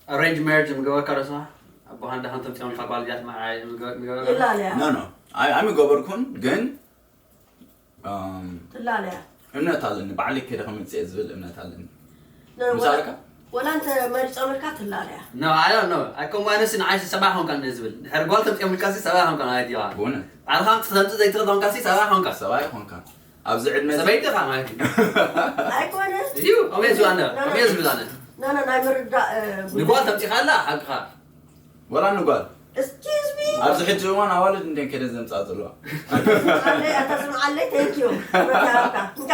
ኣሬንጅ ማሬጅ ምገበርካ ዶ ንስኻ? ኣቦኻ እንዳ ከም ተምፅኦም ኢልካ ጓል እዚኣ ትመርዓ ምገ- ምገበርካ ዶ? ይላለያ no no ኣይሚ ገበርኩን ግን um, ትላለያ እምነት ኣለኒ ባዕለይ ከይደ ከምፅእ ዝብል እምነት ኣለኒ No, ምስ ወላ- ኣለካ ወላ እንተ መሪፆም ኢልካ ትላለያ No, I don't know. I come one sin I ሰባ ኾንካ እንደ ዝብል ድሕሪ ጓል ተምፅኦም ኢልካ ሲ ሰባ ኾንካ ማለት እዩ። ብእውነት ባዕልኻ ተምፅእ ዘይትኽእል ኾንካ ሲ ሰባ ኾንካ። ሰብኣይ ኾንካ ኣብዚ ዕድመ እዚ- ሰበይቲ ኻ ማለት እዩ። ኣይኮነ እዩ ከምየ ዝብላነ ከምየ ዝብላነ No, no, ናይ ምርዳእ እ፣ ንጓል ተምፂኻ ኣላ ሓቅኻ። ወላ ንጓል Excuse me. ኣብዚ ሕጂ እዋን ኣዋልድ እንዴን ከደ ዘምፃእ ዘለዋ ስምዓለይ፣ ኣታ ስምዓለይ፣ thank you። ረዳካ። እንካ።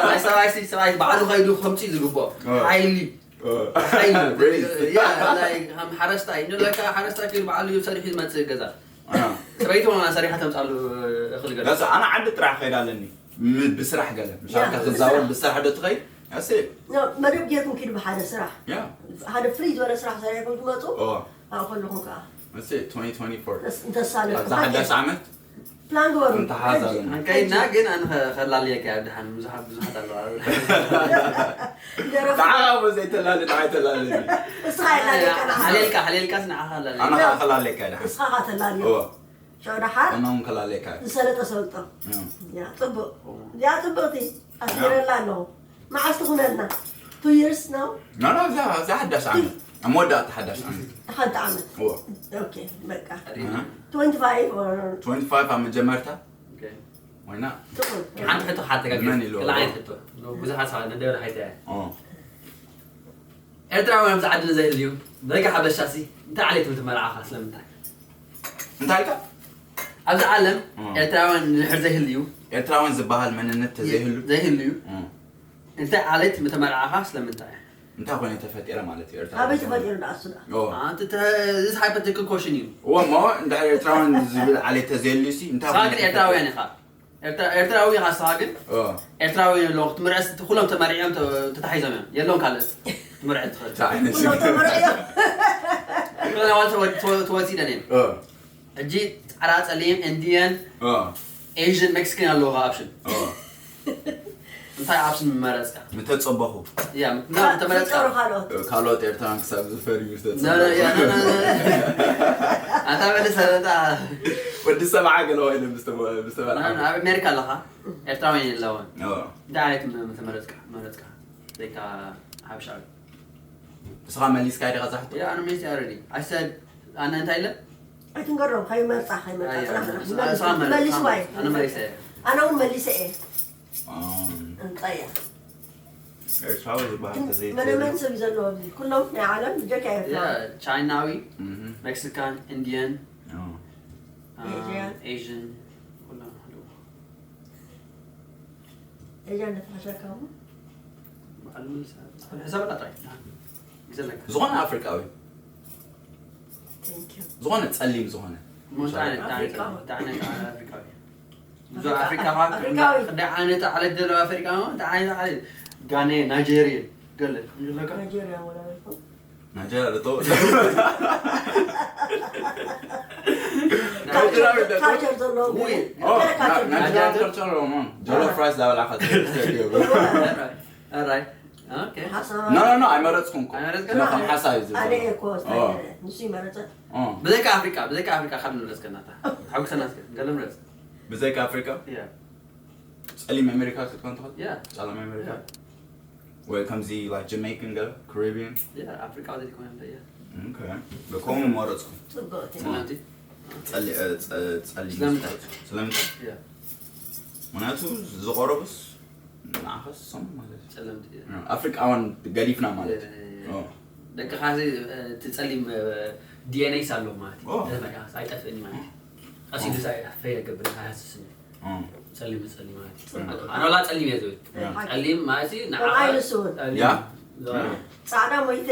ናይ ሰብኣይ ሲ ሰብኣይ ባዕሉ ከይዱ ከምፅእ ዝግብኦ እ። ሓይሊ ሓይሊ Raise. ያ፣ like፣ ከም ሓረስታይ ንለካ ሓረስታይ ከይዱ ባዕሉ እዩ ሰሪሑ ዝመፅእ ገዛ። ኣና ሰበይቲ ሆና ሰሪሓ ተምፃሉ እኽል ገዛ። ገዛ ኣና ዓዲ ጥራሕ ከይድ ኣለኒ ም- ብስራሕ ገለ ምሻልካ ያ፣ ትዛወር ብስራሕ። ብስራሕ ዶ ትኸይድ ኣሴ No, መደብ ጌርኩም ኪዱ ብሓደ ስራሕ። ያ ሓደ ፍሪ ዝበለ ስራሕ ሰሪሕኩም ትመፁ። ኦ ኣብ ከለኹም ከዓ ኣሴ twenty twenty-four ተስ- እንተሳለ ኣብዛ ሓዳሽ ዓመት ፕላን ግበሩ። እንተሓዛ ኣለና ከይድና ግን ኣነ ከ- ከላልየካ እያ ድሓን ብዙሓት ብዙሓት ኣለዋ። ደረፍ ንዓኻ እሞ ዘይተላሊ ንዓይ ተላሊ እስኻ የላልየካ ንዓኻ። ሓሌልካ ሓሌልካስ ንዓኻ ኣላልየ። ኣነ ከዓ ከላለካ ድሓን እስኻ ኻ ተላልዮ። እወ ሻው ደሓር ኣነ እውን ከላለካ ዝሰለጠ ሰልጦ። እም። ያ ፅቡቅ። ያ ፅብቅቲ ኣስሚረላ ኣለኹ። መዓስ ትኹነልና? Two years ነው? ኖ ኖ እዛ እዛ ሓዳሽ ዓመት ኣብ መወዳእታ ሓዳሽ ዓመት ሓንቲ ዓመት። እወ ኦኬ በቃ። እም። Twenty five or twenty five ኣብ መጀመርታ ኦኬ። ወይና ትኹን። ሓንቲ ሕቶ ሓተካ መን ኢሉ? ክልዓይነት ሕቶ። ብዙሓት ሰባት ነደብር ሓይተ ኦ ኤርትራውያን ኣብዚ ዓዲ ዘይህልዩ ብዘይካ ሓበሻ ሲ እንታይ ዓሌት ምትመርዓኻ ስለምንታይ? እንታይ ኢልካ ኣብዚ ዓለም እ። ኤርትራውያን ንድሕር ዘይህልዩ ኤርትራውያን ዝበሃል መንነት ተዘይህሉ ዘይህልዩ እ። እንታይ ዓሌት ምተመርዓኻ ስለምንታይ? እንታይ ኮይነ ተፈጢረ ማለት እዩ ኤርትራ ኣበይ ተፈጢሩ ደኣ እሱ ደኣ? ኦ ኣንቲ ተ- this hypothetical question እዩ። እዎ እሞ እንድሕር ኤርትራውያን ዝብል ዓሌት ተዘይህሉ ሲ እንታይ ንስኻ ኮይነ ግን ተፈጢረ? ኤርትራውያን ኢኻ። ኤርትራ- ኤርትራዊ ኢኻ ንስኻ ግን ኦ ኤርትራዊ የለውን ክትምርዐስ እቲ ኩሎም ተመሪዖም ተ- ተታሒዞም እዮም የለውን ካልእ ክትምርዐ ትኽእል እንታይ ዓይነት ኩሎም ተመርዕዮም። ኩሎም ኣዋል ተወ- ተወ- ተወሲደን እየን ኦ ሕጂ ፃዕዳ ፀሊም ኢንዲየን ኦ ኤዥን ሜክሲካን ኣለዎ ኣብሽን ኦ እንታይ ኣብሽን መረፅካ ምተጸበኹ ያ ና ተመረፅካ ፈጠሩ ካልኦት። ካልኦት ኤርትራን ክሳብ ዝፈርዩ ኖ፣ ኖ፣ ያ፣ ኖ፣ ኖ፣ ኖ። ኣታ በለ ሰረታ ወዲ ሰብዓ ገለ ኮይነ ምስተበልዓ ኣብ ኣሜሪካ ኣለኻ ኤርትራውያን የለውን እንታይ ዓይነት መ- መተመረፅካ መረፅካ ዘይካ ሓበሻዊ ንስኻ መሊስካ ዲኻ ዛሕቶ ያ ኣነ መሊስ ኣረዲ ኣይሰድ ኣነ እንታይ ኢለ ኣይትንገሮም ከይመርፃ ከይመርፃ ኣይ፣ ፅናሕ ኣነ- ፅናሕ። ኣነ- መልስ ኣነ- መልስ ዋይ ኣነ መሊሰ እየ ኣነ እውን መሊሰ እየ ኣም፣ እንፀያ ኤርትራዊ ዝበሃል ተዘይትብል መነመን ሰብ እዩ ዘለዎ ኣብዚ ኩሎም ናይ ዓለም ብጀካ ያ ኤርትራ ቻይናዊ እህ፣ ሜክሲካን ኢንዲየን ኦ፣ ኤዥያን። ኤዥን ኩሎም ኣለዉ። ኤዥያን ንተሓሸካ እሞ በዓል መሊስ ኣብ ሕሳብ ጥራይ ግዘለካ ዝኾነ ኣፍሪቃዊ thank you ዝኾነ ጸሊም ዝኾነ ሞንታይነት ኣፍሪቃዊ። ዳዕነት ኣፍሪቃዊ ብዙ ኣፍሪቃ- ኣፍሪካ ኣፍሪቃዊ። እንታይ ዓይነት ዓለት ዘለዋ ኣፍሪቃ እንታይ ዓይነት ዓለት ጋኔ ናይጄሪየን ገለ ይብለካ ናይጄርያ ወላ ይኹን ናይጀርያ ልጠው ካልቸር ካልቸር ዘለዎ ውይ። ኦ፣ ና- ናይጀርያ ካልቸር ኦሞ ጀሎ ፍራይስ ዳበላ ኸትገብሩ ኣራይ ኦኬ ሓሳብ ኖ ኖ ኖ ኣይመረፅኩም እኮ ኣይመረፅኩም? ኖ ከም ሓሳብ እዩ ዝብል ኣነ እኮ ኦ፣ ንሱ ይመረፀ ኦ። ብዘይካ ኣፍሪቃ ብዘይካ ኣፍሪቃ ካብ ንመረፅከናታ ሓጉሰና እስከ ገለ ምረፅ ብዘይካ ኣፍሪካ ያ ፀሊም ኣሜሪካ ክትኮን ትኽእል ያ ጸላም ኣሜሪካ ያ ወይ ከምዚ like Jamaican ገለ Caribbean ያ ኣፍሪቃ ዘይኮነ እንደ ያ okay ብከምኡ መረፅኩም ፅብቅቲ ስለምቲ ጸሊ- እ፣ ጸ- ጸሊም ስለምንታይ? ስለምንታይ ያ ምክንያቱ ዝቆረቡስ ንዓኸስ ሰሙ ማለት እዩ ጸለምቲ ኣፍሪቃውያን ገዲፍና ማለት እዩ ኦ። ደቂ ካዚ እቲ ጸሊም ዲኤንኤስ ኣለዎ ማለት እዩ ኦ። ደመካ ኣይጠፍእን ማለት እዩ ቀስ ኢሉ ሳይ ፈይ የገብር ኣይሃስስን ኦ። ጸሊም ጸሊም ማለት እዩ ኣነ ወላ ጸሊም እየ ዝብል ያ። ጸሊም ማለት እዩ ንዓ ንዓይ ንሱ እውን። ጸሊም ያ? ዝባል። ፃዕዳ ሞይተ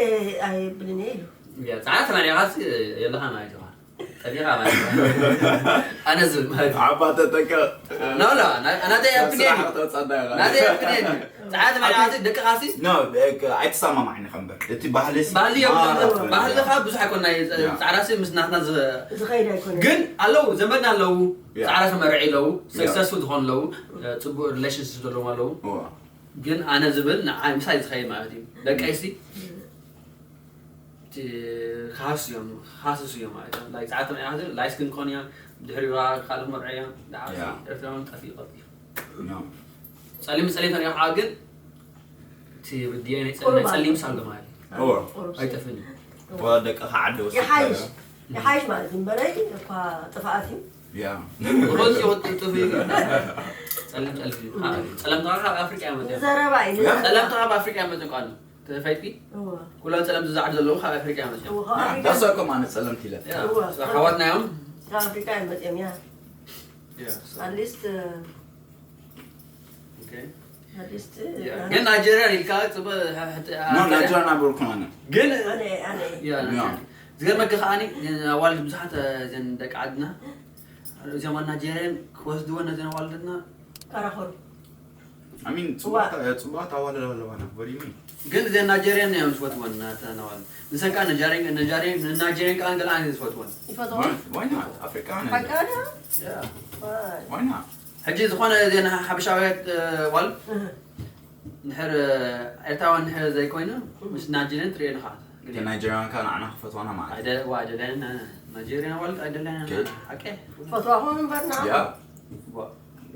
ኣይብልን እየ ኢሉ ያ ጻዕዳ ተማሪኻስ የለኻ ማለት እዩ ጠፊኻ ማለት እዩ ኣነ ዝብል ማለት እዩ ዓባ ተጠንቀ ኖ ኖ ናተይ ኣብኔ ስራሕ ተወጻና ኢኻ ናተይ ኣብኔ ጻዕዳ ተማሪኻስ ደቂ ካሲ ኖ ኣይተሰማማዕኒ ከንበር እቲ ባህሊ ሲ- ባህሊ የብሉ ማራ ባህልኻ ብዙሕ ኣይኮና ጻዕዳ ሲ ምስ ናትና ዝ- ዝኸይድ ኣይኮነ ግን ኣለዉ ዘመድና ኣለዉ ያ። ጻዕዳ ተመርዒ ኣለዉ ያ። ሰክሰስፉል ዝኾኑ ኣለዉ ጽቡቅ ሪሌሽንሽፕ ዘለዎም ኣለዉ ኦ። ግን ኣነ ዝብል ንዓይ ምሳይ ዝኸይድ ማለት እዩ ደቀይሲ ክሃስዮም ክሃስሱ እዮም ማለት እዮም። ላይክ ሰዓት ናይ ኣህዝን ላይት ስኪን ክኾኑ እዮም። ድሕሪኡ ካልእ ክመርዑ እዮም። ደሓር ያ። ኤርትራውን ጠፊኡ ቀጥ እዩ። ያ። ጸሊም ጸሊም ተሪኦ ከዓ ግን እቲ ዲኤንኤ ቁሩብ ጸሊም ኣሎ። ሳሎ ማለት እዩ። ኦ። ቁሩብ ኣይጠፍን እዩ። ወላ ደቂ ከዓዲ ወሲድካ ይሓይሽ ያ። ይሓይሽ ማለት እዩ እምበረይ እኳ ጥፍኣት እዩ። ያ። ብኸዚ ይወጥጥፍ እዩ። ጸሊም ጸሊም እዩ። ጸለምታ ካብ ኣፍሪቃ እዮም መፅኦም። ዘረባ እዩ ያ። ጸለምታ ካብ ኣፍሪቃ እዮም መፅኦም ቃሉ ተፈይጢ እወ። ኩሎም ጸለምቲ ዝዓዱ ዘለዉ ካብ ኣፍሪቃ እዮም መፅኦም። እወ፣ ካብ ኣፍሪካ ዳሳ እኮ ማለት ጸለምቲ ኢለ ያ፣ እወ። ኣሕዋትና እዮም። ካብ ኣፍሪካ እዮም መፅኦም ያ ያ፣ so፣ ኣትሊስት ኦኬ። ኣትሊስት ያ፣ ግን ናይጀርያ ኢልካ ጽበ ኖ ናይጀርያ ናበርኩ ኣነ ግን ኣነ ኣነ ያ፣ ያ። ዝገርመካ ከዓኒ ኣዋልድ ብዙሓት እዘን ደቂ ዓድና እዚኦም ናይጀርያን ክወስድወን ነዘን ኣዋልድና ካራኸሩ I mean ዋ። ጽቡቓት ጽቡቓት ኣዋልድ ኣለዋና። What do you mean? ግን እዘን ናይጀርያን እዮም ዝፈትወን ናተን ኣዋልድ። ንሰን ከዓ ናይጀርያን ናይጀርያን ናይጀርያን ከዓ ገለኣን ዝፈትወን። ይፈትዋ Why why not? ኣፍሪቃውያን ሓቃ ኣለና። ድያ ያ። ዋይ Why not? ሕጂ ዝኾነ እዘን ሓበሻውያን ኣዋልድ እህ። ንሕር ኤርትራውያን ንሕር ዘይኮይኑ ምስ ናይጀርያን ትሪኦ ኢኻ። ናይጀርያን ከዓ ንዓና ክፈትዋና ማለት ኣይደ- ዋ፣ ኣይደለያን ናይጀርያን ኣዋልድ ኣይደለያን ኦኬ። ሓቂ ፈትዋኹም እምበርና ያ ዋ።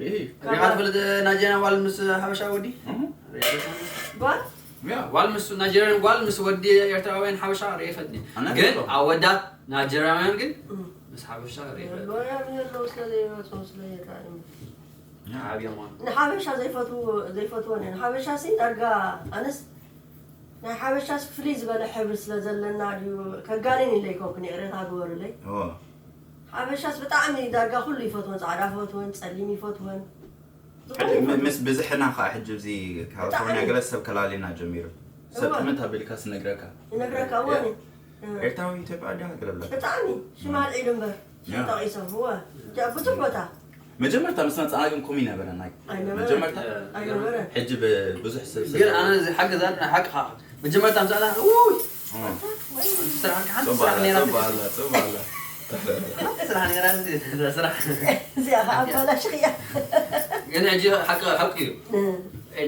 ይሄ ሪኻ ትፈልጥ ናይጀርያን ኣዋልድ ምስ ሓበሻ ወዲ እህ ጓል ያ ጓል ምስ ናይጀርያን ጓል ምስ ወዲ ኤርትራውያን ሓበሻ ሪኤ ይፈልጥ ኣነ ግን ፈልጦ። ኣወዳት ናይጀርያውያን ግን ምስ ሓበሻ ሪኤ ይፈልጥ የሎያ የለው ስለዘይመፅኦም ስለየጣዕም ያ ዓብዮም ማለት ንሓበሻ ዘይፈትዎ ዘይፈትወን እየን ሓበሻ ሲ ዳርጋ ኣነስ ናይ ሓበሻስ ፍልይ ዝበለ ሕብሪ ስለ ዘለና ድዩ ከጋንን ኢለ ይኮንኩን ይቕሬታ ግበሩለይ ኦ ሓበሻስ ብጣዕሚ ዳርጋ ኩሉ ይፈትወን ፃዕዳ ይፈትወን ፀሊም ይፈትወን ዝኾነ ሕጂ ም- ይፈትወን። ምስ ብዝሕና ከዓ ሕጂ እዚ ካሊፎርኒያ ብጣዕሚ። ገለ ሰብ ከላልየና ጀሚሩ ሰብ እወ። ጥምት ኣቢልካ ስነግረካ ይነግረካ እወ ኤርትራዊ ኢትዮጵያ ኣዲኻ ገለ ብለካ ብጣዕሚ ሽማል ዒዱ እምበር ያ። ጠቒሶም እወ ጃ ብዙሕ ቦታ መጀመርታ ምስ መፃና ግን ከምኡ ይነበረ ናይ ኣይነበረ መጀመርታ ኣይነበረ ሕጂ ብ- ብዙሕ ሰብ ሰብ ግን ኣነ እዚ ሓቂ ዛት ናይ ሓቂ ከዓ መጀመርታ ምሳና ውይ ኦ፣ ስራሕ ሓንቲ ጽቡቅ ስራሕ ኣላ ነይራ ጽቡቅ ኣላ ጽቡቅ ኣላ ሓንቲ ስራሕ ነይራ እዚ ስራሕ እዚኣ ከዓ ኣባላሽኽያ ግን ሕጂ ሓቂ ሓቂ እዩ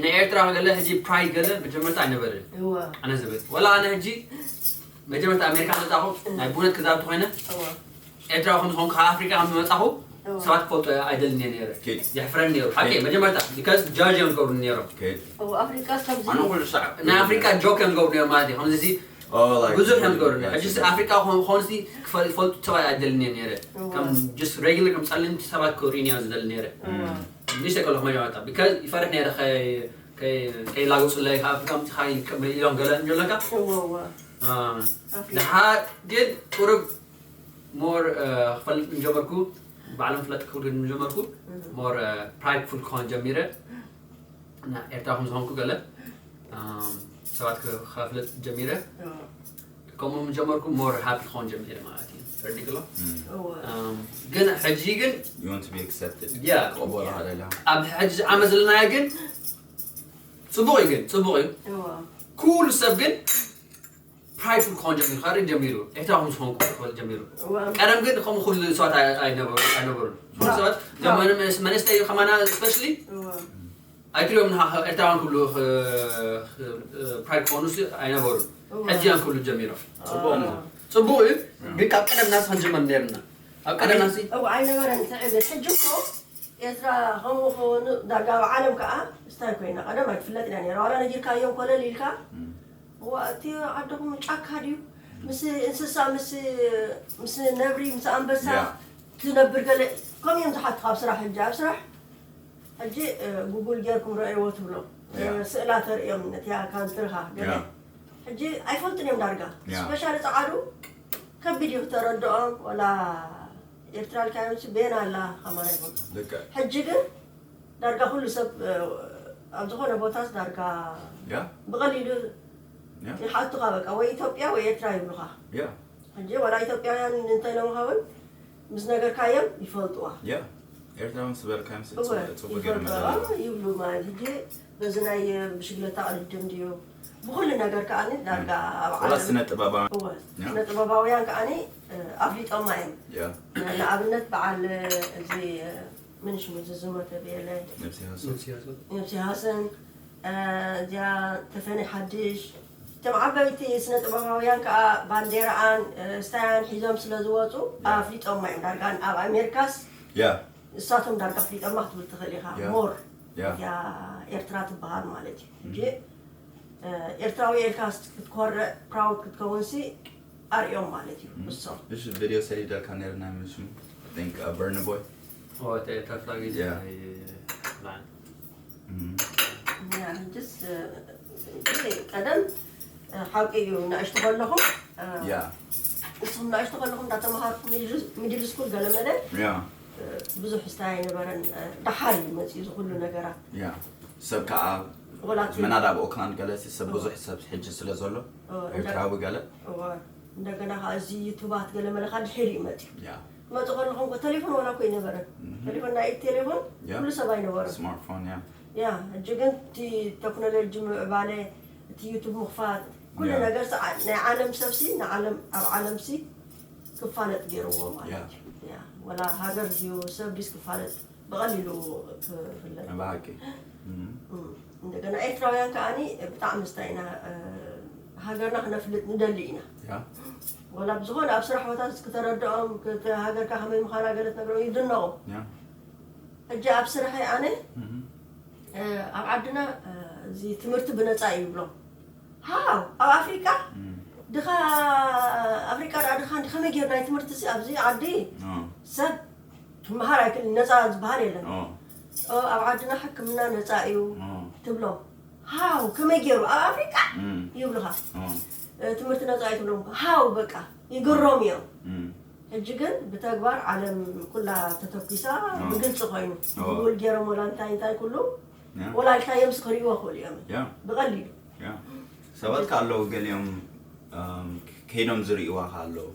ናይ ኤርትራ ገለ ሕጂ ፕራይድ ገለ መጀመርታ ኣይነበረ እወ ኣነ ዝብል ወላ ኣነ ሕጂ መጀመርታ ኣሜሪካ መጣኹ ናይ ብእውነት ክዛብ ተኮይነ እወ ኤርትራ ከም ዝኾንኩ ካብ ኣፍሪካ ከም ዝመጣኹ ሰባት ክፈልጡ ኣይደልን እየ ነይረ ኪድ የሕፍረኒ ነይሩ ሓቂ መጀመርታ because ጃጅ እዮም ዝገብሩ ነይሮም ኪድ እወ ኣፍሪቃ ከምዚ ኣነ ኩሉ ሳዕ ናይ ኣፍሪካ ጆክ እዮም ዝገብሩ ነይሮም ማለት እዩ ከምዚ Oh, like, ብዙሕ እዮም ዝገብሩ yeah, ሕጂ yeah. ኣፍሪካ ክኾንሲ ክፈልጡ ሰባት ኣይደልን እየ ነይረ እወ። ከም just regular ከም ጸለምቲ ሰባት ክርእዩኒ እዮም ዝደሊ ነይረ እወ ንእሽተይ ከለኹ መጀመርታ because ይፈርሕ ነይረ ከይ- ከይ- ከይላገጹለይ ካብ ኣፍሪካ ምፅኻ ኢሎም ገለ እንጀለካ እወ እወ ድሓር ግን ቁሩብ more ክፈልጥ እንጀመርኩ ባዕሎም ፍለጥ ክብል እንጀመርኩ more prideful ክኾን ጀሚረ እና ኤርትራ ከም ዝኾንኩ ገለ um፣ ሰባት ከፍለጥ ጀሚረ ከምኡ ጀመርኩ more happy ክኾን ጀሚረ ማለት እዩ ተረዲግሎ እወ Um፣ ግን ሕጂ ግን You want to be accepted. Yeah. ቅበሎ ሃለላ። ኣብ ሕጂ ዓመት ዘለናዮ ግን ፅቡቅ እዩ ግን ፅቡቅ እዩ እወ ኩሉ ሰብ ግን prideful ክኾን ጀሚሩ ካሪ ጀሚሩ ኤርትራ ከም ዝኾንኩ ክበል ጀሚሩ እወ ቀደም ግን ከምኡ ኩሉ ሰባት ኣይ- ኣይነበሩ ኣይነበሩን ኩሉ ሰባት እዞም መን- መነስተይ ከማና especially እወ ኣይትሪኦም ንሃ ኤርትራውያን ክብሉ pride ክኾኑ ሲ ኣይነበሩን ሕጂ እዮም ክብሉ ጀሚሮም ጽቡቅ ነው። ፅቡቅ እዩ ግን ካብ ቀደም ናስ ክንጀመር ነርና ኣብ ቀደም ናሲ እወ ኣይነበረን ትዕግስት ሕጂ እኮ ኤርትራ ከምኡ ክኾኑ ዳርጋ ኣብ ዓለም ከዓ ስታይ ኮይና ቀደም ኣይትፍለጥ ኢና ነራ ዋላ ነጊርካዮም ኮለል ኢልካ እዋ እቲ ዓድኹም ጫካ ድዩ ምስ እንስሳ ምስ ምስ ነብሪ ምስ ኣንበሳ ያ። ትነብር ገለ ከምኡ እዮም ዝሓትኻ ኣብ ስራሕ ሕጂ ኣብ ስራሕ ሕጂ ጉጉል ጌርኩም ረእይዎ ትብሎ ያ። ስእላ ተርእዮም ነቲያ ካንትርኻ ገለ ያ። ሕጂ ኣይፈልጡን እዮም ዳርጋ ያ። ስፔሻሊ ፀዓዱ ከቢድ እዩ ክተረድኦም ወላ ኤርትራ ልካዮምሲ ቤን ኣላ ከማና ይፈልጡ ልክዕ። ሕጂ ግን ዳርጋ ኩሉ ሰብ ኣብ ዝኾነ ቦታስ ዳርጋ ያ። ብቐሊሉ ያ። ይሓቱኻ በቃ ወይ ኢትዮጵያ ወይ ኤርትራ ይብሉኻ ያ። ሕጂ ዋላ ኢትዮጵያውያን እንተይሎም ኸውን ምስ ነገርካዮም ይፈልጥዋ ያ። ኤርትራውን ስበልካዮም እወ ጽቡቅ ገይሮም ይፈልጥዋ ኣለዉ። ይብሉ ማለት ሕጂ በዚ ናይ ብሽግለታ ቅድድም ድዩ ብኩሉ ነገር ከዓኒ ዳርጋ ኣብ ወላ ዓለም ስነ ጥበባዊ እወ ያ። ስነ ጥበባውያን ከዓኒ ኣፍሊጦማ እዮም ያ። ንኣብነት በዓል እዚ ምን ሽሙ እዚ ዝሞተ ብኤለ ነብሲ ሃሱ። ነብሲ ሃሰን እዚኣ ተፈኒ ሓድሽ እቶም ዓበይቲ ስነ ጥበባውያን ከዓ ባንዴራኣን ስታያን ሒዞም ስለ ዝወፁ ኣፍሊጦማ እዮም። ዳርጋ ኣብ ኣሜሪካስ ንሳቶም ዳርጋ ኣፍሊጦማ ክትብል ትኽእል ኢኻ። ሞር እያ ኤርትራ ትበሃል ማለት እዩ። ሕጂ ኤርትራዊ ኢልካ ክትኮርዕ ፕራውድ ክትከውን ሲ ኣርእዮም ማለት እዩ። ንሶም እሺ። ቪድዮ ሰዲደልካ ነይርና ምሽም think Burna Boy ተፍላ ግዜ Yeah. ላን ያ፣ ሕጅስ፣ እ፣ ቀደም እ፣ ሓቂ እዩ። ንእሽቶ ከለኹም እ፣ Yeah. ንስኹም ንእሽቶ ከለኹም እንዳተምሃርኩም ሚድል ስኩል ገለመለ Yeah. እ፣ ብዙሕ ስታይ ኣይነበረን። እ፣ ደሓር እዩ መፅኡ እዚ ኩሉ ነገራት። Yeah. ሰብ ከዓ ወላ እቲ መናዳ ኣብ ኦክላንድ ገለ ሰብ ብዙሕ ሰብ ሕጂ ስለ ዘሎ እ፣ እንዳ- ኤርትራዊ ገለ እወ፣ እንደገና ከዓ እዚ ዩቱባት ገለመለ ከዓ ድሒር እዩ መፅኡ። Yeah. መፁ ከለኹም እኮ ቴሌፎን ዋላ እኮ ኣይነበረን። ቴሌፎን ናይ ኢድ ቴሌፎን Yeah. ኩሉ ሰብ ኣይነበረን። Smartphone yeah. ያ፣ ሕጂ ግን እቲ ቴክኖሎጂ ምዕባለ፣ እቲ ዩቱብ ምኽፋት፣ ኩሉ Yeah. ነገር ሲ ዓ- ናይ ዓለም ሰብ ሲ ንዓለም ኣብ ዓለም ሲ ክፋለጥ ገይርዎ ማለት Yeah. እዩ። ያ፣ ወላ ሃገር ድዩ ሰብ ድዩስ ክፋለጥ ብቐሊሉ ክፍለጥ። ብሓቂ እም፣ እንደገና ኤርትራውያን ከዓኒ ብጣዕሚ ስታይ ኢና እ፣ ሃገርና ክነፍልጥ ንደሊ ኢና። Yeah. ወላ ብዝኾነ ኣብ ስራሕ ቦታ ክትረድኦም ክት- ሃገርካ ከመይ ምዃና ገለ ትነግሮም ይድነቑ። Yeah. ሕጂ ኣብ ስራሐይ ኣነ እ፣ ኣብ ዓድና እ፣ እዚ ትምህርቲ ብነፃ እዩ ይብሎም። ሃው ኣብ ኣፍሪቃ ድኻ ኣፍሪቃ ደኣ ድኻ ከመይ ጌርና ትምህርቲ ሲ ኣብዚ ዓዲ Oh. ሰብ ክመሃር ኣይክእል ነፃ ዝበሃል የለን። Oh. ኦ፣ ኣብ ዓድና ሕክምና ነፃ እዩ Oh. ትብሎም። ሃው ከመይ ገይሩ ኣብ ኣፍሪቃ Mm. ይብሉኻ። Oh. እ፣ ትምህርቲ ነፃ እዩ ትብሎም። ሃው በቃ ይግረሙ እዮም። Mm. ሕጂ ግን ብተግባር ዓለም ኩላ ተተኪሳ Oh. ብግልፂ ኮይኑ Oh. ጉል ገይሮም ወላ እንታይ እንታይ ኩሉ Yeah. ወላ ኢልካዮም ሲ ክርእይዎ ክእሉ እዮም Yeah. ብቐሊሉ። Yeah. ሰባት ከ ኣለዉ ገሊኦም um, ከይዶም ዝርእይዋ ከ ኣለዉ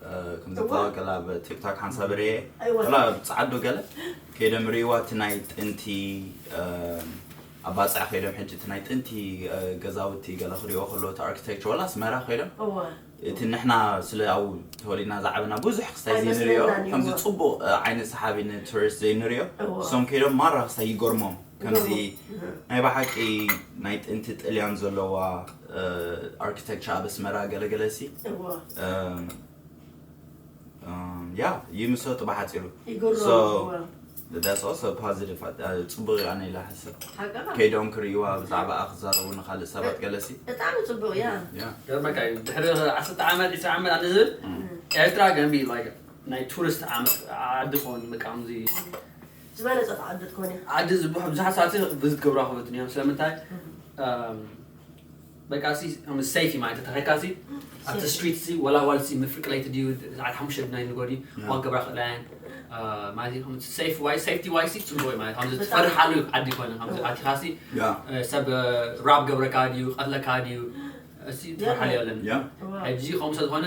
Uh, ከም እዋ። ዝበሃል ገላ ኣብ ቲክቶክ ሓንሳብ ርየ ኣይወ- ገላ ፃዓዱ ገለ ከይዶም ርእይዋ እቲ ናይ ጥንቲ um, ኣባፅዕ ከይዶም ሕጂ እቲ ናይ ጥንቲ uh, ገዛውቲ ገለ ክርእይዎ ከለዉ እቲ ኣርኪቴክቸር ወላ ኣስመራ ከይዶም እወ እቲ ንሕና ስለ ኣብኡ ተወሊድና ዝዓበና ብዙሕ ክስታይ ዘይንሪኦ ኣይመስለናን እዩ። ከምዚ ፅቡቕ uh, ዓይነት ሰሓቢ ንቱሪስት ዘይንሪኦ እወ። እሶም ከይዶም ማራ ክስታይ ይገርሞም ከምዚ ይገርሞም። ናይ ብሓቂ ናይ ጥንቲ ጥልያን ዘለዋ ኣርኪቴክቸር ኣብ ኣስመራ ገለገለ ሲ እወ ያ ይምሰጡ ብሓፂሩ ይግረሙ So, እወ። That's also positive. ጽቡቕ እዩ ኣነ ኢለ ሓስብ። ሓቅኻ ከይዶም ክርእይዋ ብዛዕባኣ ክዛረቡ ንኻልእ ሰባት ገለሲ። ብጣዕሚ ፅቡቅ እያ። Yeah. ገርመካ እዩ ድሕሪ ዓሰርተ ዓመት ዕስራ ዓመት ኣነ ዝብል ኤርትራ ገንቢ like ናይ ቱሪስት ዓመት ዓዲ ትኸውን በቃ ከምዚ ዝበለፀት ዓዲ ትኮን እያ። ዓዲ ዝብሑ ብዙሓት ሰባት ብዙ ትገብሩ ኣኽበት እዮም ስለምንታይ በቃ ሲ ሴፍ ማለት ተኸካ ሲ ኣብቲ ስትሪት ሲ ወላ ዋል ሲ ምፍርቅ ለይቲ ድዩ ሰዓት ሓሙሽተ ናይ ንጎዲ Yeah. ዋን ገብራ ክእላያን ማለት ሴፍ ዋይ ሴፍቲ ዋይ ሲ ፅቡቅ እዩ ማለት ከምዚ ብጣዕሚ። ትፈርሓሉ ዓዲ ይኮነ ከምዚ ኣቲኻ ሲ Yeah. ሰብ ራብ ገብረካ ድዩ ቀትለካ ድዩ እሲ ትፈርሓሉ የለን Yeah. ዋው። ሕጂ ከምኡ ስለዝኾነ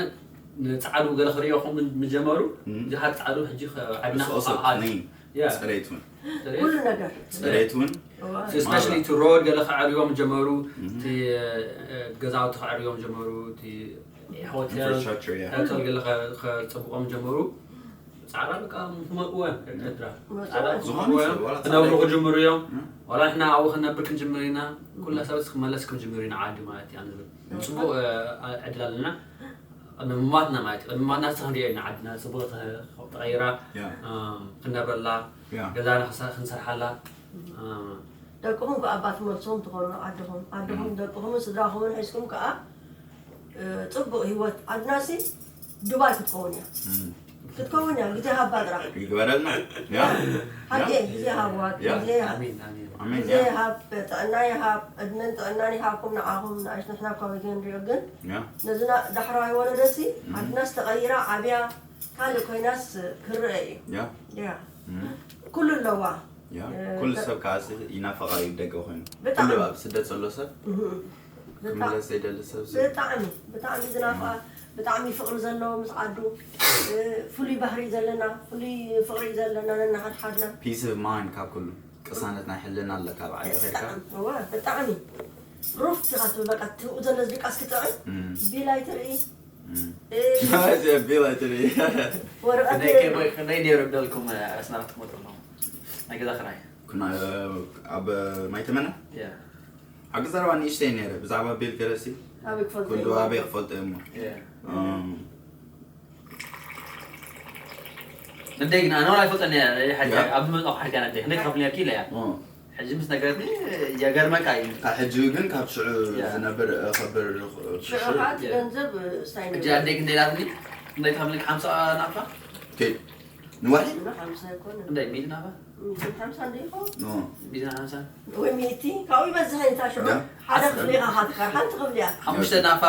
ንፃዕዱ ገለ ክርእዮ ከም ምጀመሩ Mhm. ብዙሓት ፃዕዱ ሕጂ ከ- ዓድና It's also ክኸኣል clean. Yeah. ጽሬት እውን። ኩሉ ነገር ጽሬት እውን። እስፔሻሊ እቲ ሮድ ገለ ክዕርዮም ጀመሩ እቲ እ፣ ገዛውቲ ክዕርዮም ጀመሩ እቲ ሆቴል Infrastructure, yeah. ሆቴል ገለ ከ- ከፅብቆም ጀመሩ ፃዕዳ በቃ ክመጥወ ኤርትራ ፃዕዳ መጥወ። ዝኾነ ክመጥወ ሰብ ዋላ ክነብሩ ፃዕዳ ክጅምሩ እዮም Mm. ዋላ ንሕና ኣብኡ ክንነብር ክንጅምር ኢና ኩላ ሰባት ክመለስ ክንጅምር ኢና ዓዲ ማለት እዩ ኣነ ዝብል ፅቡቅ እ፣ ዕድል ኣለና ንምማትና ማለት እዩ ንምማትና ስ ክንሪኦ ኢና ዓድና ፅቡቅ ተቐይራ Yeah. እ፣ ክንነብረላ Yeah. ገዛና ክሳ- ክንሰርሓላ እ፣ ደቅኹም ከዓ ኣባት መልሶም ትኾኑ ዓድኹም ዓድኹም ደቅኹምን ስድራኹምን ሒዝኩም ከዓ እ፣ ፅቡቅ ህይወት ዓድናሲ ዱባይ ክትከውን እያ Mm. ክትከውን እያ ግዜ ሃባ ጥራሕ ይግበረልና። Yeah. ሓቂ Yeah. ግዜ ሃብዋ Yeah. ግዜ ኣሜን ኣሜን ኣሜን። ግዜ Yeah. ሃብ ጥዕና ይሃብ ዕድመን ጥዕናን ይሃብኩም ንዓኹም ንኣሽ ንሕና እኳ ወገን ንሪኦ ግን Yeah. ነዚ ና- ዳሕራዋይ ወለደሲ ዓድናስ ተቐይራ ዓብያ ካልእ ኮይናስ ክረአ እዩ Yeah. ያ Mm. ኩሉ ኣለዋ Yeah. እ፣ ኩሉ ተ- ሰብ ከዓ ሲ ይናፈቓ እዩ ደገ ኮይኑ ብጣዕሚ። ኩሉ ኣብ ስደት ዘሎ ሰብ እህ፣ ብጣዕሚ- ክምለስ ዘይደሊ ሰብ ሲ ብጣዕሚ ብጣዕሚ ዝናፍቓ ብጣዕሚ ፍቕሪ ዘለዎ ምስ ዓዱ እ፣ ፍሉይ ባህሪ ዘለና ፍሉይ ፍቕሪ ዘለና ነናሓድሓድና peace of mind ካብ ኩሉ ቅሳነት ናይ ሕልና ኣለካ ኣብ ዓዲ ኸድካ ብጣዕሚ እወ ብጣዕሚ ሩፍ ኢኻ ትብል በቃ ትብኡ ዘሎ ድቃስ ክጥዕም Mm. ቢል ኣይትርኢ Mm. እ፣ Yeah, ቢል ኣይትርኢ። ወረቐት ክንደይ ከ- ክንደይ ነይሩ ደልኩም ኣስመራ ትመጡ ኣለኹም ናይ ገዛ ክራይ ኩና ኣብ ማይተመና Yeah. ኣብ ገዛ ረባ ንእሽተይ ነይረ ብዛዕባ ቢል ገለሲ ኣበይ ክፈልጦ ኩሉ እየ? ኣበይ ክፈልጦ እሞ ነደይ ግን ኣነ ወላ ኣይፈልጠን እያ። ሕጂ ኣብ ዝመፅኦ ሕጂ ነደይ ክንደይ ክኸፍል ነርኪ ኢለ እያ። ሕጂ ምስ ነገርኒ የገርመካ እዩ። ካብ ሕጂ ግን ካብ ሽዑ ዝነብር ከብር ሽዑ ከዓ እቲ ገንዘብ ስታይ ሕጂ ኣደይ ክንደይ ኢላትኒ? ክንደይ ክኸፍል ሓምሳ ናፋ? ንዋሒ ሓምሳ ኣይኮነ ክንደይ ሚእቲ ናፋ? ሓምሳ እንደ ይኸውን ሚእቲ ሓምሳ ወይ ሚእቲ ካብኡ ይበዝሕ እዩ። እታ ሽዑ ሓደ ክፍሊ ኢኻ ትካር ሓንቲ ክፍሊ እያ። ሓሙሽተ ናፋ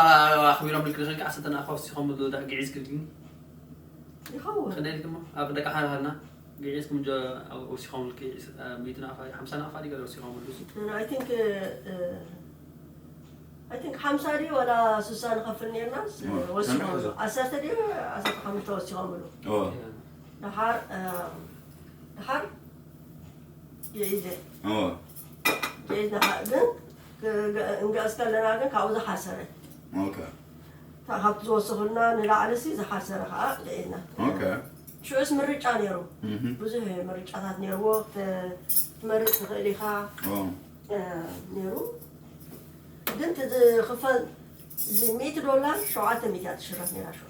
ኣኽቢሮም ልክልኽን ዓሰርተ ናፋ ወሲኾም ግዒዝ ክልክልኒ ይኸውን ክንደይ ኢልክሞ ኣብ ደቂ ሓራሃልና ግዒዝ ክምጆ ወሲኾም ልክ ሚእቲ ናፋ ሓምሳ ናፋ ዲገ ወሲኾም ልሱ I think I think ሓምሳ ድዩ ዋላ ስሳ ንኸፍል ነርና ወሲኾምሉ ዓሰርተ ድዩ ዓሰርተ ሓሙሽተ ወሲኾምሉ ድሓር ድሓር ግዒዘ ግዒዝ ግን እንግዕዝ ከለና ግን ካብኡ ዝሓሰረ ካብቲ ዝወሰኹልና ንላዕሊ ሲ ዝሓሰረ ከዓ ግዒዝና ሽዑስ ምርጫ ነይሩ ብዙሕ ምርጫታት ነይርዎ ክትመርፅ ትኽእል ኢኻ ነይሩ ግን ዝኽፈል እዚ ሚእቲ ዶላር ሸውዓተ ሚእቲ እያ ትሽረፍ ነይራ ሽዑ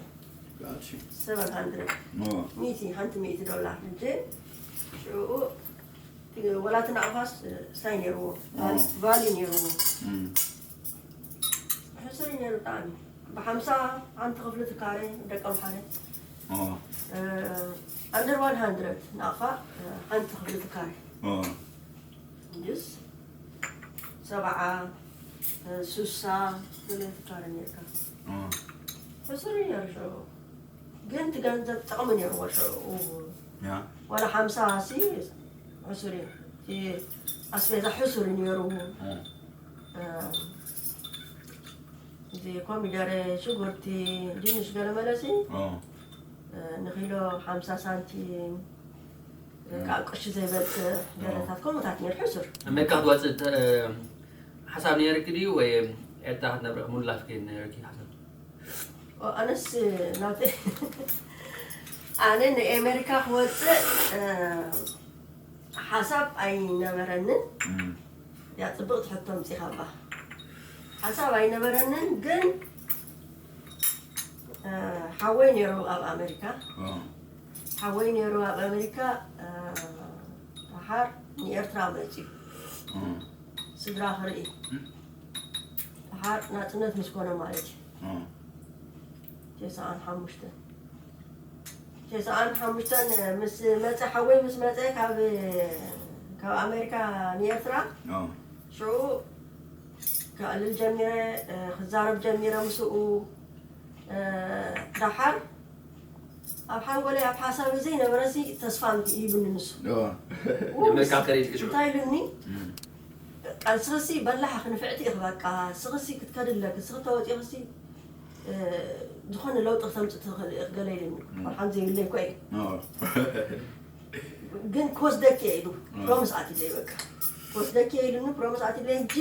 Gotcha. ሰቨን ሃንድረድ Oh. ሚእቲ ሓንቲ ሚእቲ ዶላር እንጂ ሽዑ ወላ እቲ ናቕፋስ ስታይ ነይርዎ ቫሊ ነይርዎ Mm. ሕሱር ነይሩ ብጣዕሚ ብሓምሳ ሓንቲ ክፍሊ ትካረ ደቀም ሓደ Oh. under one hundred ናቕፋ ሓንቲ ክፍሊ ትካረ Oh. እንድስ ሰብዓ ሱሳ ገለ ትካረ ነርካ Oh. ሕሱር ነይሩ ሽዑ ግን እቲ ገንዘብ ጥቕሚ ነይርዎ ሽዑ Yeah. ዋላ ሓምሳ ሲ ሕሱር እዩ እቲ ኣስቤዛ ሕሱር እዩ ነይሩ Oh. እዚ ኮሚደረ ሽጉርቲ ድንሽ ገለ መለሲ Oh. ንኪሎ ሓምሳ ሳንቲም ካብ ቅርሺ ዘይበልፅ ገለታት ከምኡታት ነይሩ ሕሱር ኣሜሪካ ክትወፅእ ሓሳብ ነይርኪ ድዩ ወይ ኤርትራ ክትነብረ ምሉላፍ ከይድ ነይርኪ ሓሳብ ኣነስ ናተ ኣነ ንኤሜሪካ ክወፅእ ሓሳብ ኣይነበረንን Mm. ያ ፅብቕቲ ሕቶ ምፂኻባ ሓሳብ ኣይነበረንን ግን ሓወይ ነይሩ ኣብ ኣሜሪካ Oh. ሓወይ ነይሩ ኣብ ኣሜሪካ ሓር ንኤርትራ መፅዩ Oh. ስድራ ክርኢ ሓር ናፅነት ምስ ኮነ ማለት እዩ Oh. ተስዓን ሓሙሽተን ተስዓን ሓሙሽተን ምስ መፀ ሓወይ ምስ መፀ ካብ ካብ ኣሜሪካ ንኤርትራ Oh. ሽዑ ከዕልል ጀሚረ ክዛረብ ጀሚረ ምስኡ ደሓር ኣብ ሓንጎለይ ኣብ ሓሳብ ዘይነበረሲ ተስፋ ይብኒ ንሱ Oh. የመልካ ከሪድ ክሽዑ እንታይ ኢሉኒ Mm. ቃል ስኽሲ በላሕ ክንፍዕቲ ኢኽ በቃ ስኽሲ ክትከድለክ ስኽ ተወፂኽሲ ዝኾነ ለውጢ ክተምፅእ ትኽእል ኢኽ ገለ ኢልኒ ቆርሓን ዘይብለይ እኮ እዩ Oh. ግን ክወስደኪ እየ ኢሉ ፕሮሚስ ኣትለይ በቃ ክወስደኪ እየ ኢሉኒ ፕሮሚስ ኣትለይ እንጂ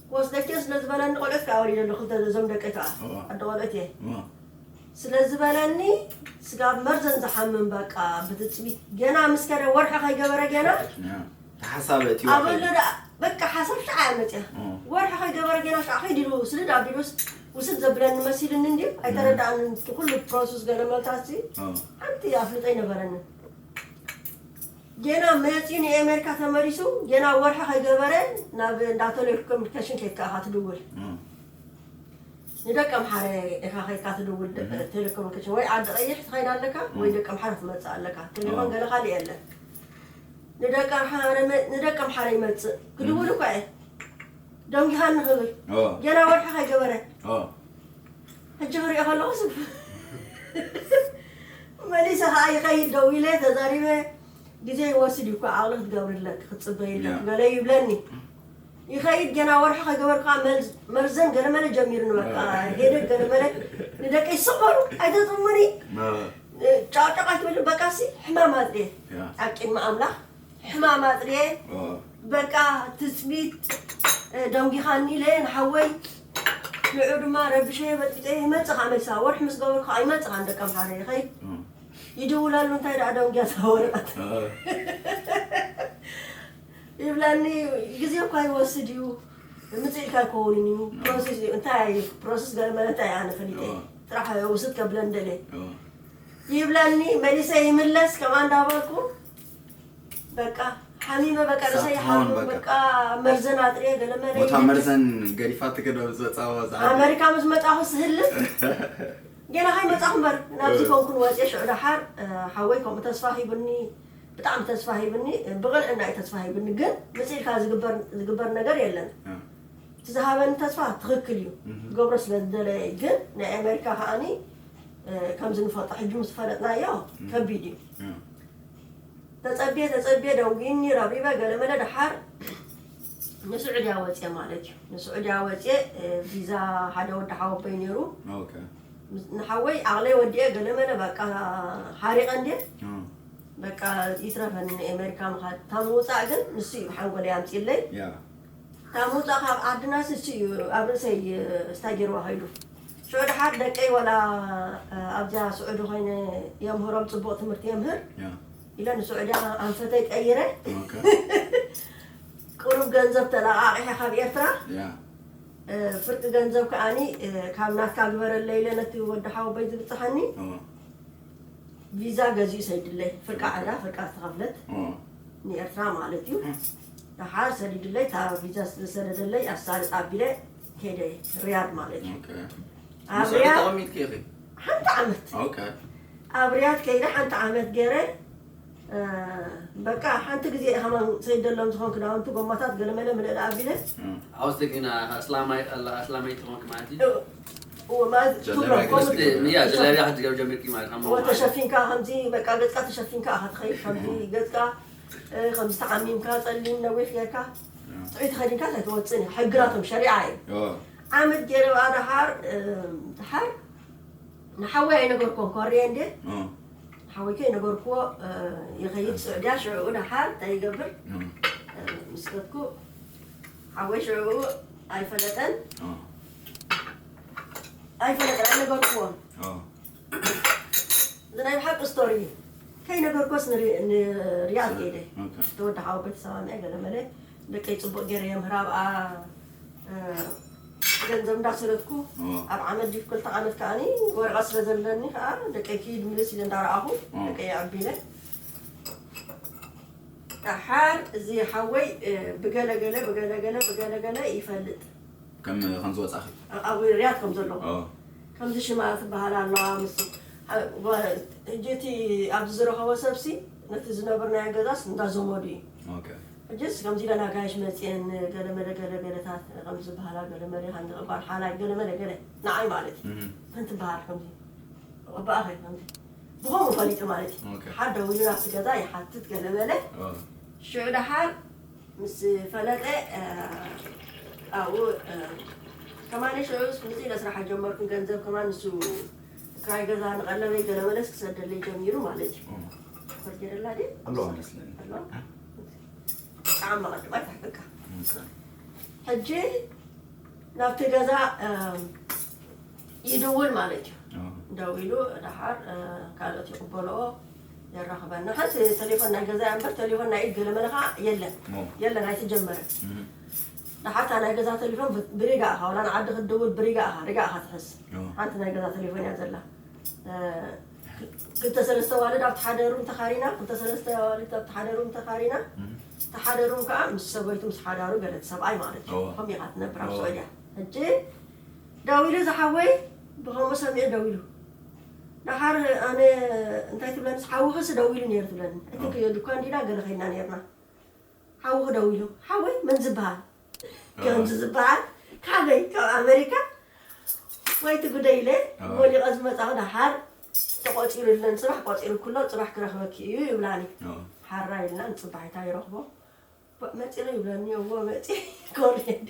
ክወስደኪ ስለ ዝበለኒ ቆልዑት ከዓ ወሊደ ኣለኹ ክልተ እዞም ደቂ ከዓ Oh. ኣደ ቆልዑት እየ Oh. ስለ ዝበለኒ ስጋብ መርዘን ዝሓምም በቃ ብትፅቢት ገና ምስ ከደ ወርሒ ከይገበረ ገና Yeah. ተሓሳበ እቲ ኣበሎ ደኣ በቃ ሓሳብ ሻዓ እያ መፅያ Oh. ወርሒ ከይገበረ ገና ሻዓ ከይድ ኢሉ ስድድ ኣቢሉስ ውስድ ዘብለኒ መሲልኒ እንድዩ ኣይተረዳእንን እቲ ኩሉ ፕሮሰስ ገለ መልታሲ Oh. ሓንቲ ኣፍልጦ ኣይነበረንን ገና መፂኡ ንኤሜሪካ ተመሊሱ ገና ወርሒ ከይገበረ ናብ እንዳ ቴሌኮሙኒኬሽን ከይድካ ኢኻ ትድውል Oh. ንደቂ ኣምሓረ ኢኻ ከይድካ ትድውል ቴሌኮሙኒኬሽን ወይ ዓዲ ቀይሕ ትኸይድ ኣለካ ወይ ደቂ ኣምሓረ ትመፅእ ኣለካ ቴሌፎን Oh. ገለ ካልእ የለን ንደቂ ኣምሓረ መ- ንደቂ ኣምሓረ ይመፅእ ክድውል እኳ እየ ደንጊኻኒ ክብል Oh. ገና ወርሒ ከይገበረ Oh. ሕጂ ክሪኦ ከለኹ ስብ መሊሰ ከዓ ይኸይድ ደው ኢለ ተዛሪበ ግዜ ይወስድ እዩ እኮ ዓቕሊ ክትገብርለክ ክትፅበይለክ Yeah. ገለ ይብለኒ ይኸይድ ገና ወርሒ ከይገበርካ መርዘን ገለመለ ጀሚርኒ በቃ ሄደክ ገለመለ ንደቀይ ስቕ በሉ ኣይተፅሙኒ Oh. ጫውጫቕ ኣይትበሉ በቃ ሲ ሕማም ኣፅርየ Yeah. ኣብ ቅድሚ ኣምላኽ ሕማም ኣፅርየ Oh. በቃ ትፅቢት ደንጊኻኒ ኢለ ንሓወይ ንዑ ድማ ረብሸ በጥቢጠ ይመፅእ ከዓ መልሳ ወርሒ ምስ ገበርኩ ከዓ ይመፅእ ከዓ ንደቂ ኣምሓረ ይኸይድ Oh. ይድውለሉ እንታይ ደኣ ደንጊያ እታ ወረቐት Oh. ይብለኒ ግዜ እኳ ይወስድ እዩ ምጽእ ኢልካ ኣይከውንን እዩ። ፕሮሰስ እዩ። እንታይ እዩ ፕሮሰስ? ገለ መለ እንታይ ኣነ ፈሊጠ። እዎ። ጥራሕ ውስድ ከብለን ደለ። እዎ። ይብለኒ፣ መሊሰ ይምለስ፣ ከምኣ እንዳበልኩ፣ በቃ፣ ሓሚመ፣ በቃ፣ ርእሰይ ሳትሆን፣ ሓሚሙ፣ በቃ። በቃ፣ መርዘን ኣጥርየ፣ ገለ መለ ቦታ ይብል። መርዘን ገዲፋ ትከዶ ዝወጻ ወጻ። ኣመሪካ ምስ መጻኹ ስህልፍ፣ ገና ከይመጻኹ እምበር፣ ናብዚ እዎ። ኮንኩን ወጽየ፣ ሽዑ ደሓር፣ እ፣ ሓወይ ከምኡ ተስፋ ሂብኒ፣ ብጣዕሚ ተስፋ ሂብኒ፣ ብቕንዕና እዩ ተስፋ ሂብኒ፣ ግን ምጽእ ኢልካ ዝግበር፣ ዝግበር ነገር የለን። እ። እቲ ዝሃበኒ ተስፋ ትኽክል እዩ። እህ። ክገብሮ ስለ ዝደለየ እዩ። ግን ናይ ኣሜሪካ ከኣኒ፣ እ፣ ከምዚ ንፈልጦ ሕጂ ምስ ፈለጥናዮ እህ። ከቢድ እዩ። እህ። ተጸብየ፣ ተጸብየ፣ ደንጉይኒ፣ ረብሪበ፣ ገለመለ፣ ደሓር ንስዑድያ ወጽየ ማለት እዩ። ንስዑድያ ወጽየ፣ እ፣ ቪዛ ሓደ ወዲ ሓወቦይ ነይሩ። ኦኬ። ምስ-፣ ንሓወይ ዓቕለይ ወዲኤ፣ ገለመለ፣ በቃ ሓሪቐ እንድየ። እህ። በቃ ይትረፈኒ ንኣሜሪካ ምኻድ። እታ ምውጻእ ግን ንሱ እዩ ብሓንጎለይ ኣምጺእለይ። ያ። እታ ምውጻእ ካብ ዓድናስ እሱ እዩ ኣብ ርእሰይ፣ እ፣ ስታይ ገይርዋ ከይዱ። ሽዑ ደሓር ደቀይ ወላ፣ እ፣ ኣብዚኣ ስዑዲ ኮይነ የምህሮም፣ ጽቡቕ ትምህርቲ የምህር ያ። ኢለ ንስዑድያ ኣንፈተይ ቀይረ። ኦኬ። ቁሩብ ገንዘብ ተለቓቒሐ ካብ ኤርትራ፣ ያ። እ፣ ፍርቂ ገንዘብ ከኣኒ፣ እ፣ ካብ ናትካ ግበረለይ ኢለ ነቲ ወዲ ሓወቦይ ዝብጽሓኒ። እዎ። ቪዛ ገዚኡ ሰዲድለይ፣ ፍርቃ ዕዳ፣ ፍርቃ ዝተኸፍለት እዎ። ንኤርትራ ማለት እዩ። እም። ደሓር ሰዲድለይ፣ እታ ቪዛ ዝሰደደለይ ኣሳልጥ ኣቢለ ከይደ ሪያድ ማለት እዩ። ኦኬ። ኣብ ምስኡ ሪያድ ተቐሚጥኪ ኢኺ? ሓንቲ ዓመት። ኦኬ። ኣብ ሪያድ ከይደ ሓንቲ ዓመት ገይረ፣ እ፣ በቃ ሓንቲ ግዜ እየ ከማን ሰይደሎም ዝኾን ክዳውንቲ፣ ጎማታት፣ ገለመለ ምልእላ ኣቢለ። እም። ኣውስቲ ግን ኣስላማይ-፣ ኣላ-፣ ኣስላማይ ትኾንክ ማለት እዩ? እዎ፣ ማለት ጀለብያ ትብሎ፣ ከምኡ ትብሎ። ያ፣ ጀለብያ ክትገብር ጀሚርኪ ማለት፣ ካብ እዎ፣ መዋዕል። ተሸፊንካ ከምዚ፣ በቃ፣ ገጽካ ተሸፊንካ ኢኻ ትኸይድ፣ ከምዚ ገጽካ፣ እ፣ ከምዚ ተዓሚምካ፣ ጸሊም ነዊሕ ጌርካ፣ ያ። ጥዑይ ተኸዲንካ ኣይትወጽእን እዩ፣ ሕጊ ናቶም ሸሪዓ እዩ። ያ። ዓመት ገይረ ብኣ ደሓር፣ እ፣ ደሓር ንሓወይ ኣይነገርኩዎን፣ ኮርየ እንዴ? እ። ሓወይ ከይነገርኩዎ፣ እ፣ ይኸይድ ስዑድያ፣ ሽዕኡ ደሓር እንታይ ይገብር? እ። እ፣ ምስ ከድኩ ሓወይ ሽዕኡ ኣይፈለጠን። እ። ኣይፈለጠን፣ ኣይነገርኩዎን። እ። እዚ ናይ ብሓቂ ስቶሪ እዩ። ከይነገርኩዎስ ንሪ-፣ ንሪያድ ከይደ። ኦኬ። ተወዲ ሓወቦይ ተሰማሚዐ ገለ መለ ደቀይ ጽቡቕ ገይረ የምህራ ብኣ፣ እ፣ ገንዘብ እንዳሰደድኩ ኦ። ኣብ ዓመት ድዩ ክልተ ዓመት ከኣኒ ወረቐት ስለ ዘለኒ ከኣ ደቀይ ክይድ ምልስ ኢለ እንዳረኣኹ ኦ። ደቀይ ኣዕቢለ። ደሓር እዚ ሓወይ፣ እ፣ ብገለ ገለ፣ ብገለ ገለ፣ ብገለ ገለ ይፈልጥ። ከም፣ ከም ዝወጻኺ? ኣብ ሪያድ ከም ዘሎ። ኦ። ከምዚ ሽማ ትበሃል ኣለዋ ምስ፣ ዋ-፣ ሕጂ እቲ ኣብዚ ዝረኸቦ ሰብሲ ነቲ ዝነብርናዮ ገዛስ እንዳ ዘመዱ እዩ። ኦኬ። ሕጅስ ከምዚ ኢለን ኣጋይሽ መፅየን ገለ መለ ገለ ገለታት ከም ዝበሃላ ገለ መለ ከም ዝቕባል ሓላይ ገለ መለ ገለ ንዓይ ማለት እዩ። እህ። መን ትበሃል ከምዚ? ቅባኣ ኸይ ከምዚ። ብኸምኡ ፈሊጡ ማለት እዩ። ኦኬ። ሓደ ውሉ ናብቲ ገዛ ይሓትት ገለ መለ። ኦ። ሽዑ ደሓር ምስ ፈለጠ፣ እ፣ ኣብኡ፣ እ፣ ከማን ሽዑ ምስ ኢለ ስራሕ ጀመርኩ። ገንዘብ ከማን ንሱ ክራይ ገዛ ንቐለበይ ገለ መለስ ክሰደለይ ጀሚሩ ማለት እዩ። ኦ። ኮርጌደላ ድዩ? ኣለዋ መስለኒ። ኣለዋ? እ? ጣዕማ ቅድም ኣይትሕቅቃ። ኦኬ። ሕጂ ናብቲ ገዛ፣ እ፣ ይድውል ማለት እዩ። ኦ። ደዊሉ ደሓር፣ እ፣ ካልኦት ይቕበልኦ፣ የራኽበና። ሓንቲ ቴሌፎን ናይ ገዛ እያ እምበር፣ ቴሌፎን ናይ ኢድ ገለ መለ ኸዓ የለን። ኦ። የለን፣ ኣይተጀመረን። እህ። ደሓር እታ ናይ ገዛ ቴሌፎን ብ-፣ ብሪጋ ኢኻ፣ ዋላ ንዓዲ ክትድውል ብሪጋ ኢኻ፣ ሪጋ ኢኻ ትሕዝ። ኦ። ሓንቲ ናይ ገዛ ቴሌፎን እያ ዘላ። እ፣ ክልተ ሰለስተ ኣዋልድ ኣብቲ ሓደ ሩም ተኻሪና፣ ክልተ ሰለስተ ኣዋልድ ኣብቲ ሓደ ሩም ተኻሪና፣ እህ። እቲ ሓደ ሩም ከዓ ምስ ሰበይቱ፣ ምስ ሓዳሩ ገለ፣ እቲ ሰብኣይ ማለት እዩ። ኦ። ከምኡ ኢኻ ትነብር ኣብ ኦ። ስዑድያ። ሕጂ ደዊሉ ዝሓወይ ብኸምኡ ሰሚዑ ደዊሉ። ደሓር ኣነ እንታይ ትብለኒ፣ ሓውኽስ ደዊሉ ነይሩ ትብለኒ። እቲ ኦ። ክዮ ድኳን ዲና ገለ ኸይድና ነይርና። ሓውኺ ደዊሉ፣ ሓወይ መን ዝበሃል? ኦ። ከምዚ ዝበሃል ካበይ? ካብ ኣመሪካ? ወይ እቲ ጉዳይ ኢለ ኦ። ሞሊቐ ዝመጻኹ ደሓር ተቖጺሩለን፣ ጽባሕ ቆጺሩ ኩሎ ጽባሕ ክረኽበኪ እዩ ይብላኒ። ኦ። ሓራ ኢልና ንጽባሒታ ይረኽቦ። መፂረ ይብለኒ፣ እዎ መፂ ኮርየ እንዴ?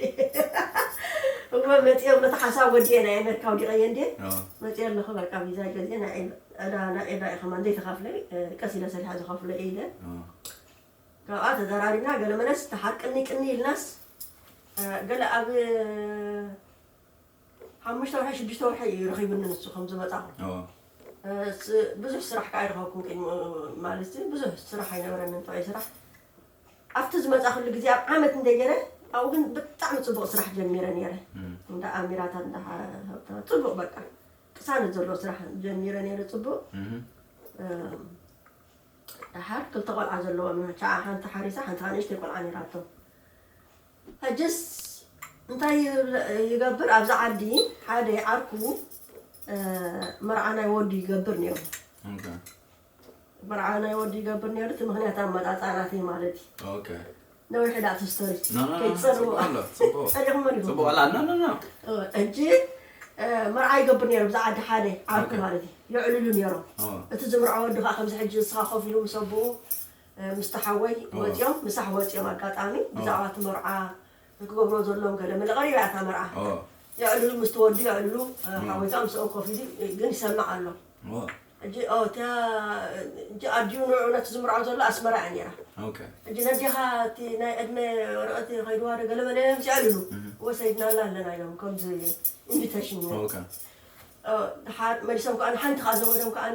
እዎ መፂ ብሎ ተሓሳብ ወዲኤ ናይ ኣሜሪካ ወዲቐየ እንዴ? ኦ። መፂ ኣለኹ በቃ ቪዛ ገዚኤ ናይ ዕዳ፣ ናይ ዕዳ ኢኸ ማን ዘይተኸፍለ፣ እ፣ ቀስ ኢለ ሰሪሐ ዝኸፍሎ ኢለ። ኦ። ካብኣ ተዘራሪብና ገለ መለስ ተሓር ቅኒ ቅኒ ኢልናስ፣ እ፣ ገለ ኣብ ሓሙሽተ ወርሒ፣ ሽዱሽተ ወርሒ እዩ ረኺቡኒ ንሱ ከም ዝመጻኹ። ኦ። እ፣ ስ-፣ ብዙሕ ስራሕ ከኣ ኣይረኸብኩን ቅድሚኡ፣ ማለት ብዙሕ ስራሕ ኣይነበረንን፣ ጥዑይ ስራሕ። ኣብቲ ዝመጻኹሉ ግዜ ኣብ ዓመት እንደ ገይረ፣ ኣብኡ ግን ብጣዕሚ ጽቡቕ ስራሕ ጀሚረ ነይረ። እንዳ ኣሚራታት፣ እንዳ ሓ-፣ ሃብታ፣ ጽቡቕ በቃ ቅሳነት ዘለዎ ስራሕ ጀሚረ ነይረ፣ ጽቡቕ። ደሓር ክልተ ቆልዓ ዘለዎም፣ ቻዓ ሓንቲ ሓሪሳ፣ ሓንቲ ከዓ ንእሽተይ ቆልዓ ነይራቶ። ሕጅስ እንታይ ይብል-፣ ይገብር? ኣብዚ ዓዲ ሓደ ዓርኩ፣ እ፣ መርዓ ናይ ወዱ ይገብር ነይሩ። መርዓ ናይ ወዱ ይገብር ነይሩ። እቲ ምኽንያት ኣመጻጽኣ ናተይ ማለት እዩ። ነዊሕ ዳኣ እቲ ስቶሪ። ከይትጸርዎ። ጸሪኹሞ ዲኹም? ጽቡቕ ኣላ። ኖ፣ ኖ፣ ኖ። እ፣ ሕጂ፣ እ፣ መርዓ ይገብር ነይሩ ብዛ ዓዲ ሓደ ዓርኩ ማለት እዩ። የዕልሉ ነይሮም። እቲ ዝምርዖ ወዲ ከዓ ከምዚ ሕጂ ንስኻ ኮፍ ኢሉ ምስ ኣቦኡ፣ እ፣ ምስቲ ሓወይ ወፂኦም፣ ምሳሕ ወፂኦም ኣጋጣሚ ብዛዕባ እቲ መርዓ ክገብሮ ዘለዎም ገለ መለ ቀሪባ እያ እታ መርዓ። የዕልሉ ምስቲ ወዲ የዕልሉ፣ እ፣ ሓወይ ከዓ ምስኦም ኮፍ ኢሉ ግን ይሰምዕ ኣሎ። ሕጂ፣ ኦ፣ እታ፣ ሕጂ ኣዲኡ ንዑ ነቲ ዝምርዖ ዘሎ ኣስመራ እያ ነይራ። ሕጂ ነዲኻ እቲ ናይ ዕድመ ወረቐት ከይድዋ ዶ ገለ መለ ምስ የዕልሉ፣ እወ ሰይድና ኣላ ኣለና ኢሎም ከምዚ ኢንቪቴሽን ነይሩ። ኦ፣ ደሓር መሊሶም ከኣ ሓንቲ ከኣ ዘመዶም ከኣ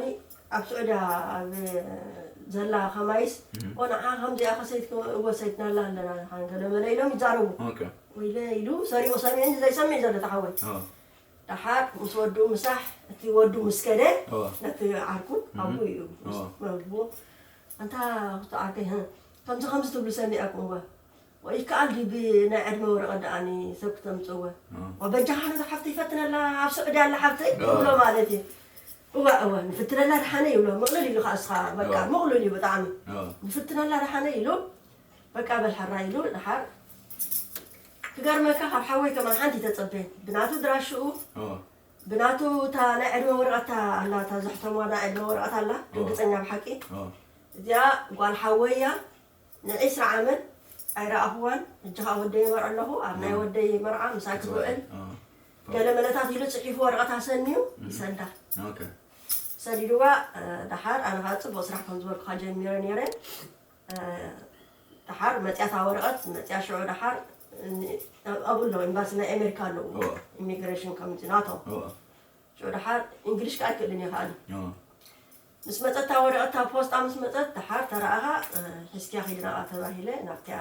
ኣብ ስዑድያ ኣብ ዘላ ከማይስ፣ ኦ፣ ንዓ ከምዚኣ ከሰይት እወ ሰይድና ኣላ ኣለና፣ ሓን ገለ መለ ኢሎም ይዛረቡ። ወይለ ኢሉ ሰሪቑ ሰሚዑ እንጂ ዘይሰምዕ ዘሎ ተሓወይ። ደሓር ምስ ወድኡ ምሳሕ፣ እቲ ወዱ ምስ ከደ፣ ነቲ ዓርኩ ኣብኡ እዩ። መግቡ፣ ኣንታ፣ እቲ ዓርከይ፣ ህ፣ ከምዚ ከምዚ ትብሉ ሰሚዐኩም እወ። ወይ ይከኣል ድዩ ብናይ ዕድመ ወረቐት ደኣኒ ሰብ ክተምጽእወ? ኦ። ወበጃኻ ነዛ ሓፍተይ ፈትነላ፣ ኣብ ስዑዲ ኣላ ሓፍተይ ኦ። ይብሎ ማለት እዩ። እወ፣ እወ፣ ንፍትነላ ደሓነ ይብሎ። ምቕልል ኢሉ ከኣ እስኻ፣ በቃ፣ ኦ። ምቕሉል እዩ ብጣዕሚ። ኦ። ንፍትነላ ደሓነ ኢሉ፣ በቃ፣ በል ሕራይ ኢሉ፣ ደሓር ክገርመካ፣ ካብ ሓወይ ከማን ሓንቲ ተጸበየን። ብናቱ ድራሽኡ፣ ኦ። ብናቱ እታ ናይ ዕድመ ወረቐታ ኣላ፣ እታ ዘሕተምዋ ናይ ዕድመ ወረቐት ኣላ፣ ኦ። ርግጸኛ ብሓቂ። ኦ። እዚኣ ጓል ሓወይ እያ። ንዒስራ ዓመት ኣይረኣኽዋን። ሕጂ ኸኣ ወደይ ይመርዖ ኣለኹ። ኣብ ናይ ኦ። ወደይ መርዓ ምሳይ ክትውዕል ኦ። ገለ መለታት ኢሉ ጽሒፉ ወረቐት ኣሰንዩ እህ። ይሰዳ። ኦኬ። ሰዲድዋ፣ እ፣ ደሓር ኣነ ኸኣ ጽቡቕ ስራሕ ከም ዝበልኩኻ ጀሚረ ነይረ። እ፣ ደሓር መጽያ እታ ወረቐት፣ መጽያ ሽዑ ደሓር፣ እ፣ ኣብኡ ኣለዉ፣ ኤምባሲ ናይ ኣሜሪካ ኣለዉ። ኦ። ኢሚግሬሽን ከምዚ ናቶም። ኦ። ሽዑ ደሓር እንግሊሽ ከኣ ኣይክእልን እየ ከኣኒ። ኦ። ምስ መጸት እታ ወረቐት፣ እታ ፖስጣ ምስ መጸት፣ ደሓር ተረኣኻ፣ እ፣ ሒዝክያ ኺዲ ናብኣ ተባሂለ፣ ናብቲኣ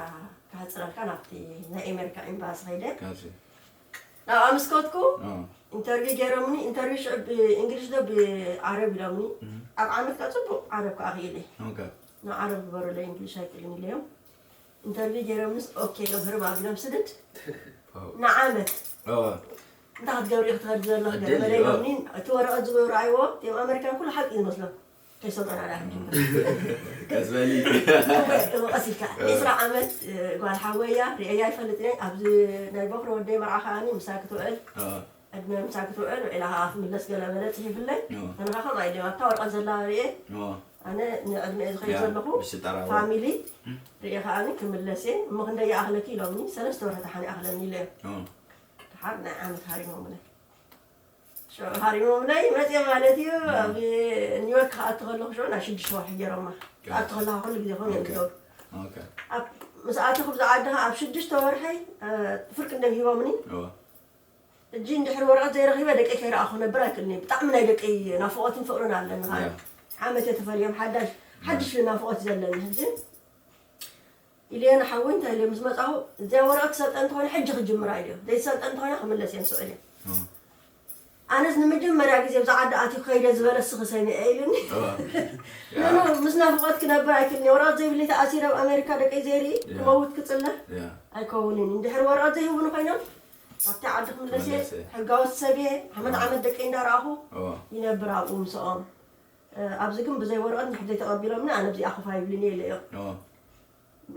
ክሕጽረልካ፣ ናብቲ ናይ ኣሜሪካ ኤምባሲ ኸይደ። ካዚ። ናብኣ ምስ ከድኩ፣ ኦ። ኢንተርቪው ገይሮምኒ፣ ኢንተርቪው ሽዑ ብእንግሊሽ ዶ ብዓረብ ኢሎምኒ። እም። ኣብ ዓመት ከኣ ጽቡቕ ዓረብ ከኣ ክኢለ። ኦኬ። ንዓረብ ግበሩለይ፣ እንግሊሽ ኣይክእልን ኢለዮም። ኢንተርቪው ገይሮምንስ፣ ኦኬ ኢሎም ህርም ኣቢሎም ስድድ። ዋው። ንዓመት። ኦ። እንታይ ክትገብሪ ኢኺ ትኸዲ ዘለኺ? ዕድል ገለ መለ እዩ። ኢሎምኒ፣ እቲ ወረቐት ዝብሉ ረኣይዎ፣ እቲኦም ኣመሪካን ኩሉ ሓቂ ዝመስሎም። ከይሰምዑና ዳ ሕጂ። ቀስ በሊ። እወ፣ እወ፣ ቀስ ኢልካ። እ። ዒስራ ዓመት፣ እ፣ ጓል ሓወይ እያ፣ ርእየያ ኣይፈልጥን እየ። ኣብዚ ናይ በኹሪ ወደይ መርዓ ከኣኒ ምሳይ ክትውዕል። እ። ዕድመ ምሳይ ክትውዕል፣ ውዒላ ከኣ ክትምለስ ገለ መለ ጽሒፍለይ። ኦ። ኣነ ከኣ ከምኣ ኢለ ኣብታ ወረቐት ዘላ ርእየ። ኦ። ኣነ ንዕድመ ዝኸይድ ያ፣ ዘለኹ ብስጠራዎ። ፋሚሊ እም። ርእየ ከኣ ክምለስ እየ። እሞ ክንደይ ይኣኽለኪ ኢሎምኒ፣ ሰለስተ ወርሒ ደሓን ይኣኽለኒ ኢለ። ኦ። ደሓር ናይ ዓመት ሃሪሞምለይ። ሽዑ ሃሪሞምለይ መጽየ ማለት እዩ። እም። ኣብ ኒውዮርክ ክኣቱ ከለኹ ሽዑ ናይ ሽዱሽተ ወርሒ ገይሮማ። ያ። ክኣቱ ከለኻ ኩሉ ግዜ ከምኡ እዮም ኦኬ። ዝገብሩ። ኦኬ። ኣብ፣ ምስ ኣተኹ ብዛ ዓዲ ከኣ ኣብ ሽዱሽተ ወርሒ፣ እ፣ ፍርቂ እንደም ሂቦምኒ። ኦ። ሕጂ እንድሕር ወረቐት ዘይረኺበ ደቀይ ከይረኣኹ ክነብር ኣይክእልን እየ። ብጣዕሚ ናይ ደቀይ ናፍቖትን ፍቕርን ኣለኒ። ያ። ዓመት እየ ተፈልዮም፣ ሓዳሽ፣ ሓድሽ ናፍቖት እዩ ዘለኒ። ሕጂ ኢለዮ ንሓወይ እንታይ ኢለዮ ምስ መጻኹ፣ እዚኣ ወረቐት ትሰልጠን እንተኾይነ ሕጂ ክጅምራ ኢለዮ። ዘይትሰልጠን እንተኾይነ ክምለስ እየ ንስዑድያ። እ። ኣነስ ንመጀመርያ ግዜ ብዛ ዓዲ ኣትዩ ከይደ ዝበለ እስኺ ሰሚዐ ኢሉኒ። እ። ያ። ኖ፣ ኖ፣ ምስ ናፍቖት ክነብር ኣይክእልን እየ። ወረቐት ዘይብለይ ተኣሲረ ኣብ ኣሜሪካ ደቀይ ዘይርኢ ያ። ክመውት ክጽለ ያ። ኣይከውንን። እንድሕር ወረቐት ዘይህቡኒ ኮይኖም ኣብቲ ዓዲ ክምለስ እየ፣ ክምለስ እየ። ሕጋዊ ሰብ እየ፣ ዓመት ኦ። ዓመት ደቀይ እንዳረኣኹ ኦ። ይነብር ኣብኡ ምስኦም። እ፣ ኣብዚ ግን ብዘይ ወረቐት እንድሕር ዘይተቐቢሎምኒ ኣነ ኣብዚኣ ኮፍ ኣይብልን እየ ኢለዮ። ኦ።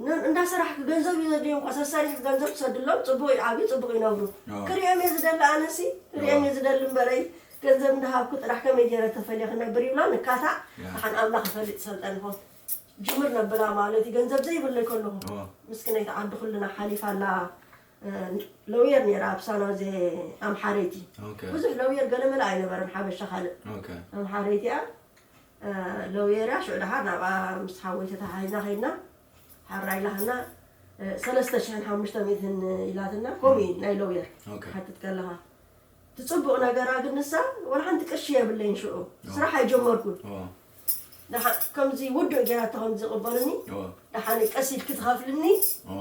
ን-፣ እንዳሰራሕኪ ገንዘብ እዩ ዘድልዮም እኳ፣ ሰሰሪሕኪ ገንዘብ ትሰድሎም፣ ጽቡቕ ይዓብዩ፣ ጽቡቕ ይነብሩ። ኦ። ክሪኦም እየ ዝደሊ ኣነሲ፣ ክሪኦም ኦ። እየ ዝደሊ እምበረይ፣ ገንዘብ እንዳሃብኩ ጥራሕ ከመይ ገይረ ተፈልየ ክነብር ይብላ፣ ንካታዕ፣ ያ። ደሓን ኣምላኽ ይፈልጥ ሰልጠን ይኾን። ጅምር ነብላ ማለት እዩ፣ ገንዘብ ዘይብለይ ከለኹ። ኦ። ምስክነይቲ ዓዲ ኩልና ሓሊፋ ኣላ። እ፣ ለውየር ነይራ ኣብ ሳን ሆዜ ኣምሓረይቲ። ኦኬ። ብዙሕ ለውየር ገለመለ ኣይነበረን፣ ሓበሻ ካልእ። ኦኬ። ኣምሓረይቲ እያ። እ፣ ለውየር እያ። ሽዑ ደሓር ናብኣ ምስ ሓወይ ተተሓሒዝና ከይድና። ሓራ ኢላትና፣ እ፣ ሰለስተ ሽሕን ሓሙሽተ ሚእትን ኢላትና። ከምኡ እዩ ናይ ለውየር ኦኬ። ትሓትት ከለኻ። እቲ ጽቡቕ ነገራ ግን ንሳ፣ ወላ ሓንቲ ቅርሺ የብለይን ሽዑ። ኦ። ስራሕ ኣይጀመርኩን። ኦ። ደሓ-፣ ከምዚ ውዱእ ገይራቶ ከምዚ ዝቕበሉኒ፣ ኦ። ደሓን ቀስ ኢልኪ ትኸፍልኒ። ኦ።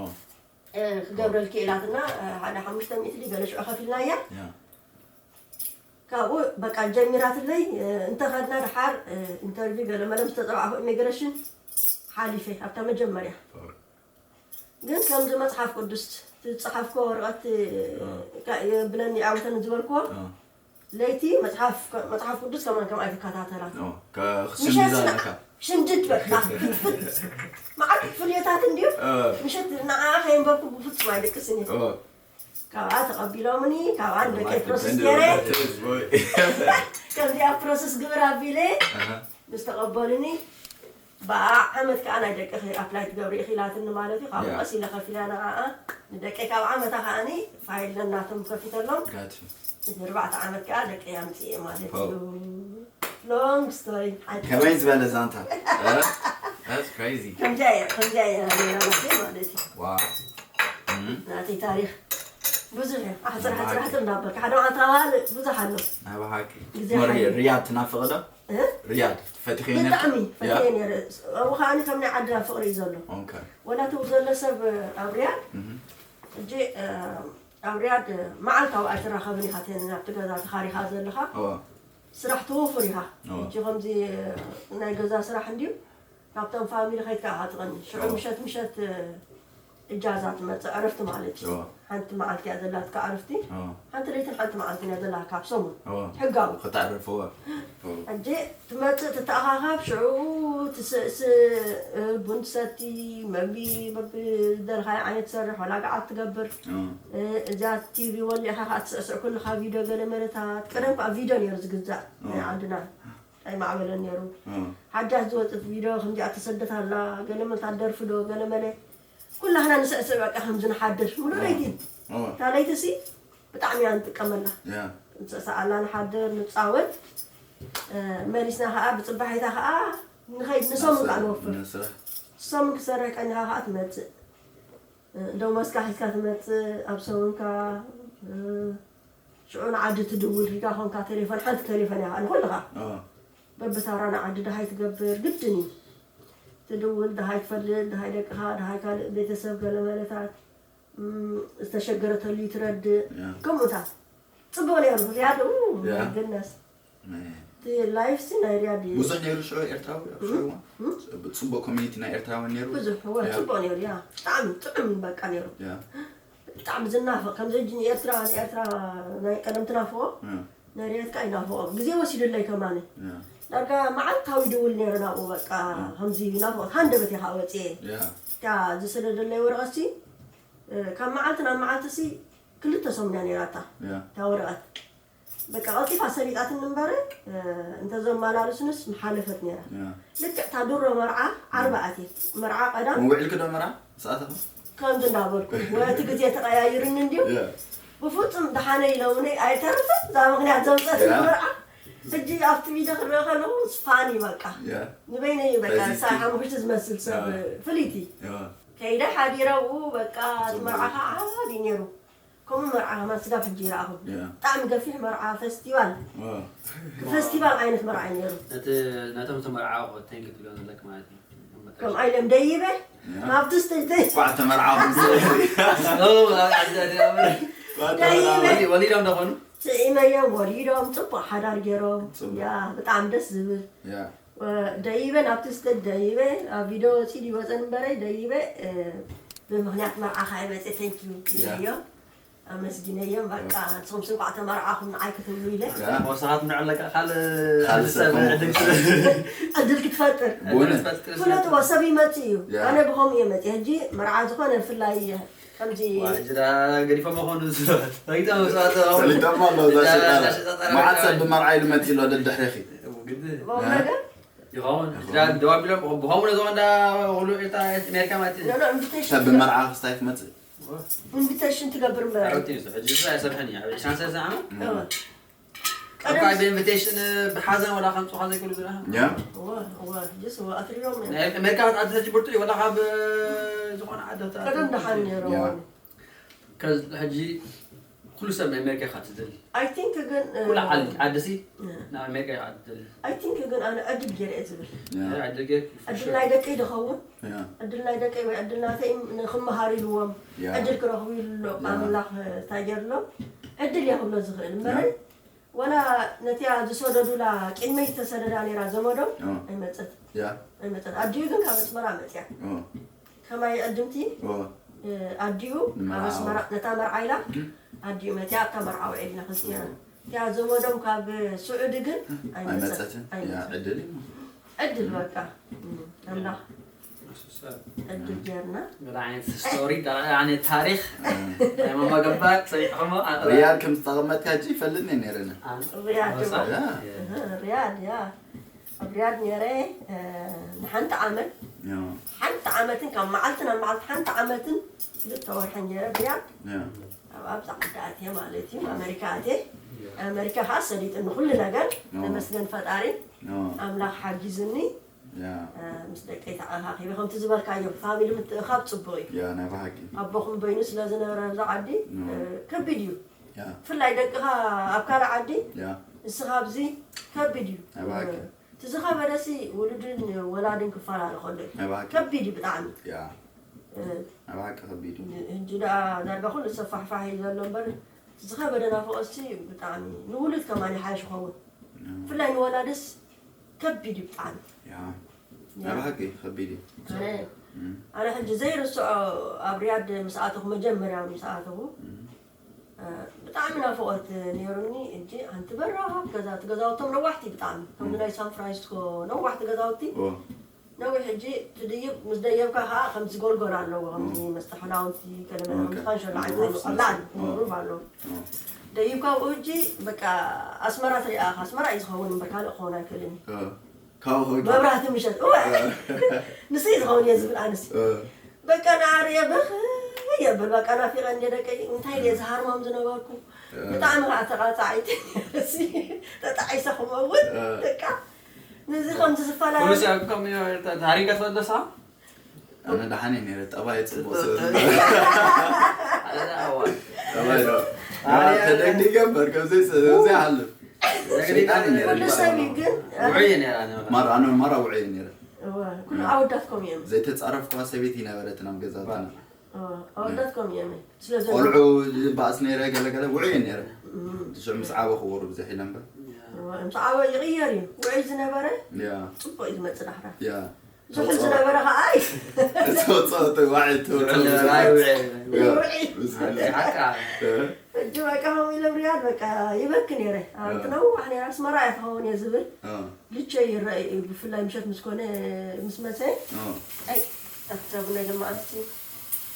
ክገብረልኪ ኢላትና ሓደ ሓሙሽተ ሚእቲ ገለ ሽዑ ከፊልናያ። ካብኡ በቃ ጀሚራትለይ። እንተኸድና ድሓር ኢንተርቪው ገለ መለ ምስ ተፀዋዕኹ ኢሚግሬሽን ሓሊፈ ኣብታ መጀመርያ። ግን ከምዚ መፅሓፍ ቅዱስ ዝፀሓፍኮ ወረቐት የብለኒ ዓወተን ዝበልክዎ ለይቲ መፅሓፍ ቅዱስ ከማን ከም ኣይትከታተላት። ክስንዳ ኣለካ። ሽንድድ በቃ ፍትፍት። መዓት ፍልዮታት እንድዩ። ምሸት ንዓ ከየንበብኩ ብፍፁም ኣይደቅስን እየ። ካብኣ ተቐቢሎምኒ። ካብኣ ንደቂ ፕሮሰስ ገይረ። ከምዚኣ ፕሮሰስ ግብር ኣቢለ ምስ ተቐበሉኒ፣ ብኣ ዓመት ከዓ ናይ ደቂ ኣፕላይ ትገብሪ ኢኺ ኢላትኒ ማለት እዩ። ካብኡ ቀስ ኢለ ከፊለ ንዓኣ ንደቂ ካብ ዓመታ ከዓኒ ፋይል ነናቶም ከፊተሎም። ኣርባዕተ ዓመት ከዓ ደቂ ኣምፅኤ ማለት እዩ። ሎንግ ስቶሪ። ከመይ ዝበለ ዛንታ። ከምዚኣ እየ ከምዚኣ እየ ነይራ ማለት እዩ። ናተይ ታሪክ ብዙሕ እዩ። ኣሕፅር ኣሕፅር ኣሕፅር እንዳበልካ ሓደ መዓልቲ ኣባል ብዙሕ ኣሎ። ናይ ብሓቂ። ሪያድ ትናፍቕ ዶ? ሪያድ ፈቲኸዮ ነርኪ? ብጣዕሚ ፈትየ ነይረ። ኣብኡ ከዓኒ ከም ናይ ዓድና ፍቕሪ እዩ ዘሎ። ወላ እቲ ዘሎ ሰብ ኣብ ሪያድ ሕጂ ኣብ ሪያድ መዓልታዊ ኣይትራኸብን ኢኻ፣ እቲ ናብቲ ገዛ ተኻሪኻ ዘለኻ ስራሕ ትውፍር ኢኻ። ሕጂ ከምዚ ናይ ገዛ ስራሕ እንድዩ፣ ካብቶም ፋሚሊ ከይትካ ኢኻ ትቐኒ። ሽዑ ምሸት ምሸት እጃዛ ትመፅእ፣ ዕረፍቲ ማለት እዩ። ሓንቲ መዓልቲ እያ ዘላትካ ዕረፍቲ፣ ሓንቲ ለይትን ሓንቲ መዓልትን እያ ዘላትካ ኣብ ሰሙን ሕጋዊ። ሕጂ ትመፅእ ትተኣኻኻብ፣ ሽዑ ትስእስእ፣ ቡን ትሰቲ፣ መግቢ በብደለኻዮ ዓይነት ትሰርሕ፣ ዋላ ገዓት ትገብር። እዛ ቲቪ ወሊዕኻ ከዓ ትስዕስዕ ኩልኻ ቪድዮ ገለ መለታት። ቀደም ከዓ ቪድዮ ነይሩ ዝግዛእ ናይ ዓድና ኣይማዕበለን ነይሩ። ሓዳሽ ዝወፅት ቪድዮ ከምዚኣ ተሰደት ኣላ፣ ገለ መለታት ደርፊ ዶ ገለ መለ ኩላህና ንስዕስዕ በቃ ከምዚ ንሓድር ሙሉእ ለይቲ። እታ ለይቲ ሲ ብጣዕሚ ኢና ንጥቀመላ። ንስዕስዕ ኣላ ንሓድር ንፃወት። መሊስና ከዓ ብፅባሒታ ከዓ ንኸይድ ንሰሙን ከዓ ንወፍር። ሰሙን ክሰርሕ ቀኒኻ ከዓ ትመፅእ። ደሞዝካ ሒዝካ ትመፅእ ኣብ ሰሙንካ። ሽዑ ንዓዲ ትድውል ሪጋ ኮንካ ቴሌፎን ሓንቲ ቴሌፎን እያ ንኹልኻ በብታራ ንዓዲ ደሃይ ትገብር ግድን እዩ። ትድውል ደሃይ ትፈልጥ ደሃይ ደቅኻ ደሃይ ካልእ ቤተሰብ ገለ መለታት ዝተሸገረተሉ ትረድእ። ከምኡታት ፅቡቅ ነይሩ። ሪያድ ኡ my goodness እቲ life ሲ ናይ ሪያድ እዩ። ብዙሕ ነይሩ ሽዑ ኤርትራዊ ኣብ ሽዑ እዋን? ጽቡቅ ኮሚኒቲ ናይ ኤርትራውያን ነይሩ? ብዙሕ እወ ጽቡቅ ነይሩ ያ ብጣዕሚ ጥዑም በቃ ነይሩ። ብጣዕሚ ዝናፈቅ ከምዚ ሕጂ ንኤርትራ ንኤርትራ ናይ ቀደም ትናፍቆ ናይ ሪያድ ከዓ ይናፍቆ ግዜ ወሲዱለይ ከማነ ዳርጋ መዓልታዊ ይድውል ነይሩ ናብኡ በቃ ከምዚ ናፍቆት ሃንደበት እየ ከዓ ወፅየ እታ ዝሰደደለይ ወረቀት ሲ ካብ መዓልቲ ናብ መዓልቲ ሲ ክልተ ሰሙን እያ ነይራታ እታ ወረቀት በቃ ቀልጢፋ ሰሊጣትኒ እምበር እንተዘመላልሱንስ ምሓለፈት ነይራ። ልክዕ እታ ድሮ መርዓ ዓርቢ ኣትየ። መርዓ ቀዳም። ውዒልኪ ዶ መርዓ? ምስ ኣተኹ? ከምዚ እንዳበልኩ ወይ እቲ ግዜ ተቐያይሩኒ እንድዩ። ብፍጹም ደሓነ ኢሎምኒ ኣይተርፍን እዛ ምኽንያት ዘምፀትኒ መርዓ። ሕጂ ኣብቲ ቪድዮ ክረአ ከለኹ it's funny በቃ። ንበይነይ በቃ እሳ ሓሙኽሽቲ ዝመስል ሰብ ፍልይቲ። ከይደ ሓዲረ ኣብኡ በቃ እቲ መርዓ ከዓ ዓቢ ነይሩ። ከምኡ መርዓ ከማን ስጋብ ሕጂ ይረኣኹ። ብጣዕሚ ገፊሕ መርዓ ፈስቲቫል ፈስቲቫል ዓይነት መርዓ እዩ ነይሩ። ነቲ ነቶም ዝተመርዓዉ ተንኪ ትብሎ ዘለክ ማለት እዩ። ከምኣ ኢሎም ደይበ ናብቲ ስተጅ እንኳዕ ተመርዓኹም። ደይበ ወሊዶም ደኾኑ ስዒመዮም ወሊዶም ፅቡቅ ሓዳር ገይሮም። ያ ብጣዕሚ ደስ ዝብል። ደይበ ናብቲ ስተጅ ደይበ ኣብ ቪድዮ ወፂ ድይወፀን እምበረይ ደይበ ብምክንያት መርዓኻ እየ መፅእ ተንኪዩ ኢለዮም ኣመስጊነዮም በቃ ንስኹም ስንኳዕ ተመርዓኹም ንዓይ ክትብሉ ኢለ ወሰኻት ንዕለቃ ካልእ ካልእ ሰብ ሰብ ዕድል ዕድል ክትፈጥር በእውነት። ትፈጥር ፍለጥዎ ሰብ ይመፅእ እዩ ያ። ኣነ ብኸምኡ እየ መፅእ ሕጂ መርዓ ዝኾነ ብፍላይ ከምዚ ዋጅራ ገዲፎም መኾኑ ረጊጦም ሰባት ፈሊጦም ኣለዉ እዛ ሸጣራ መዓት ሰብ ብመርዓ ኢሉ መፂእ ኣሎ ደድሕሪኺ ግዲ በእውነት ነገር ይኸውን። ጅራን ደው ኣቢሎም ብኸምኡ ነዞም እንዳ ውሉዕ ኢልካ ኣሜሪካ ማለት እዩ። ኖ፣ ኖ፣ ኢንቪቴሽን ሰብ ብመርዓ ክስታይ ክመጽእ። ኢንቪቴሽን ትገብር እምበር። ኣረብቲ እዩ፣ ሕጂ እሱ ኣይሰርሕን እዩ። ኣብ ዕስራን ሰለስተን ዓመት እወ። እኳ ቀደም ብኢንቪቴሽን ብሓዘን ወላ ከምጽኡኻ ዘይክእሉ ዝረኣ። ያ። እወ፣ እወ፣ ጅስ እወ፣ ኣትሪሮም እዮም። ናይ ኣሜሪካ ክትኣቱ ተጅብርቱ እዩ፣ ወላ ካብ ዝኾነ ዓዲ ክትኣቱ። ቀደም ደሓን ነይሮም። ያ። ከዚ ሕጂ ኩሉ ሰብ ንኣሜሪካ ኢኻ ትደሊ። I think ግን ኩሉ ዓዲ ዓድሲ ናብ ኣሜሪካ ኢኻ ትደሊ። I think ግን ኣነ ዕድል ገይረ እየ ዝብል። Yeah. ዕድል ገይር ዕድል ናይ ደቀይ ድኸውን Yeah. ዕድል ናይ ደቀይ ወይ ዕድል ናተይ ንክመሃሩ ኢልዎም Yeah. ዕድል ክረኽቡ ኢሉ ኣሎ Yeah. ኣምላኽ እንታይ ገይርሎም ዕድል እየ ክብሎ ዝኽእል እምበር Yeah. ወላ ነቲያ ዝሰደዱላ ቅድመይ ዝተሰደዳ ነይራ ዘመዶም Oh. ኣይመፀት Yeah. ኣይመፀት ኣዲኡ ግን ካብ ኣስመራ መፅያ Oh. ከማይ ዕድምቲ Oh. ኣዲኡ ካብ ንመርዓዋ። ኣስመራ ነታ መርዓ ኢላ ኣዲኡ መፅያ ኣብታ መርዓ ውዒልና ክልቲና እቲያ ዘመዶም ካብ ስዑዲ ግን ኣይመፀት ኣይመፀትን። Yeah. ዕድል እዩ። ዕድል በቃ ኣምላኽ ዕድል ጌርና ገለ ዓይነት ስቶሪ ገለ ዓይነት ታሪክ ናይ ማማ ገባር ሰሚዕኹሞ ሪያድ ከም ዝተቐመጥካ ሕጂ ይፈልጥ ነይ ነይረና። ሪያድ ድማ Yeah. ሪያድ ያ ኣብ ሪያድ ነይረ ንሓንቲ ዓመት Yeah. ሓንቲ ዓመትን ካብ መዓልቲ ናብ መዓልቲ ሓንቲ ዓመትን ክልተ ወርሕን ገይረ ሪያድ Yeah. ኣብ ኣብዛ ዓዲ ኣትየ ማለት እዩ ኣሜሪካ ኣትየ ኣሜሪካ ከዓ ሰሊጥኒ ኩሉ ነገር ተመስገን ፈጣሪ Yeah. ኣምላኽ ሓጊዝኒ Yeah. ምስ ደቀይ ተዓኻኺበ ከምቲ ዝበልካዮ ፋሚሊ ምትእኻብ ፅቡቅ እዩ Yeah. ናይ ብሓቂ። ኣቦኹም በይኑ ስለ ዝነበረ ኣብዚ ዓዲ No. ከቢድ እዩ Yeah. ብፍላይ ደቅኻ ኣብ ካልእ ዓዲ Yeah. ንስኻ ኣብዚ ከቢድ እዩ ናይ ብሓቂ። እቲ ዝኸበደሲ ውሉድን ወላድን ክፈላለ ከሎ እዩ ናይ ብሓቂ። ከቢድ እዩ ብጣዕሚ Yeah. ናይ ብሓቂ ከቢድ እዩ። ሕጂ ደኣ ዳርጋ ኩሉ ሰብ ፋሕፋሕ እዩ ዘሎ እምበር እቲ ዝኸበደ ናፍቆትሲ ብጣዕሚ ንውሉድ ከማን ይሓይሽ ይኸውን ብፍላይ ንወላድስ ከቢድ እዩ ብጣዕሚ Yeah. ናይ ብሓቂ ከቢድ እዩ። ኣነ Mm. ኣነ ሕጂ ዘይርስዖ ኣብ ሪያድ ምስ ኣተኹ መጀመርያ ምስ ኣተኹ Mm. ብጣዕሚ ናፍቆት ነይሩኒ እንጂ ኣንቲ በራኽ ገዛ እቲ ገዛውቶም ነዋሕቲ ብጣዕሚ ከምዚ ናይ ሳን ፍራንሲስኮ ነዋሕቲ ገዛውቲ Oh. ነዊሕ ሕጂ ትድይብ ምስ ደየብካ ከዓ ከምዚ ጎልጎል ኣለዎ ከምዚ መስተ ክዳውንቲ ገለመለ ከምዚ Okay. ካንሸሎ ዓይነት Roof ኣለዎ ኣብ ላዕሊ Oh. ሩፍ ኣለዎ Oh. ደይብካ ኣብኡ ሕጂ በቃ ኣስመራ ትሪኣ ኣስመራ እዩ ዝኸውን እምበር ካልእ ክኸውን ኣይክእልን እዩ Oh. ካብኡ ከይዱ። መብራህቲ ምሸት እወ ንሱ እዩ ዝኸውን እየ ዝብል ኣንስ Oh. በቃ ንኣርየ ብኽ የብል በቃ ናፊቐ እንደ ደቀይ እንታይ ድየ ዝሃርሞም ዝነበርኩ ብጣዕሚ ከዓ ተቃፃዒት ተጣዒሰ ክመውት በቃ ነዚ ከምዚ ኩሉ ዝፈላለ ሰብ ከም ታሪክ ትፈልዶ ሳ ኣነ ደሓን እየ ነይረ። ጠባይ ፅቡቅ ስለ ኣለና ኣዋ ጠባይ ዶ ተደግዲገ እምበር ከምዘይ ሓልፍ ሰይጣን እየ ነይረ። ኩሉ ሰብ እዩ ግን ውዑይ እየ ነይራ ኣነ። ማራ ኣነ ማራ ውዑይ እየ ነይረ። እወ፣ ኩሉ ኣወዳት ከምኡ እዮም ዘይተፃረፍኳ ሰበይቲ ይነበረትን ኣብ ገዛውትና። እወ፣ ኣወዳት ከምኡ እዮም ስለ ዘሎ ቆልዑ ባእስ ነይረ ገለገለ ውዑይ እየ ነይረ። ሽዑ ምስ ዓበ ክወሩ ብዘሕ ኢለ እምበር። እወ፣ ምስ ዓበ ይቕየር እዩ ውዑይ ዝነበረ ያ ፅቡቅ እዩ ዝመፅእ ዳሕራ ያ ዝሑል ዝነበረ ከዓ ኣይ ተወፅኦ ተዋዒ ተወፅኦ ውዑይ ውዑይ። ውዑይ ሓቃ ሕጂ በቃ ከምኡ ኢሎም ሪያድ በቃ ይበኪ ነይረ ኣንቲ ነዋሕ ነይረ ኣስመራ እየ ክኸውን እየ ዝብል እ ልቸይ ይረአ እዩ ብፍላይ ምሸት ምስ ኮነ ምስ መሰ እ ኣይ ኣትተብለ ድማ ኣንቲ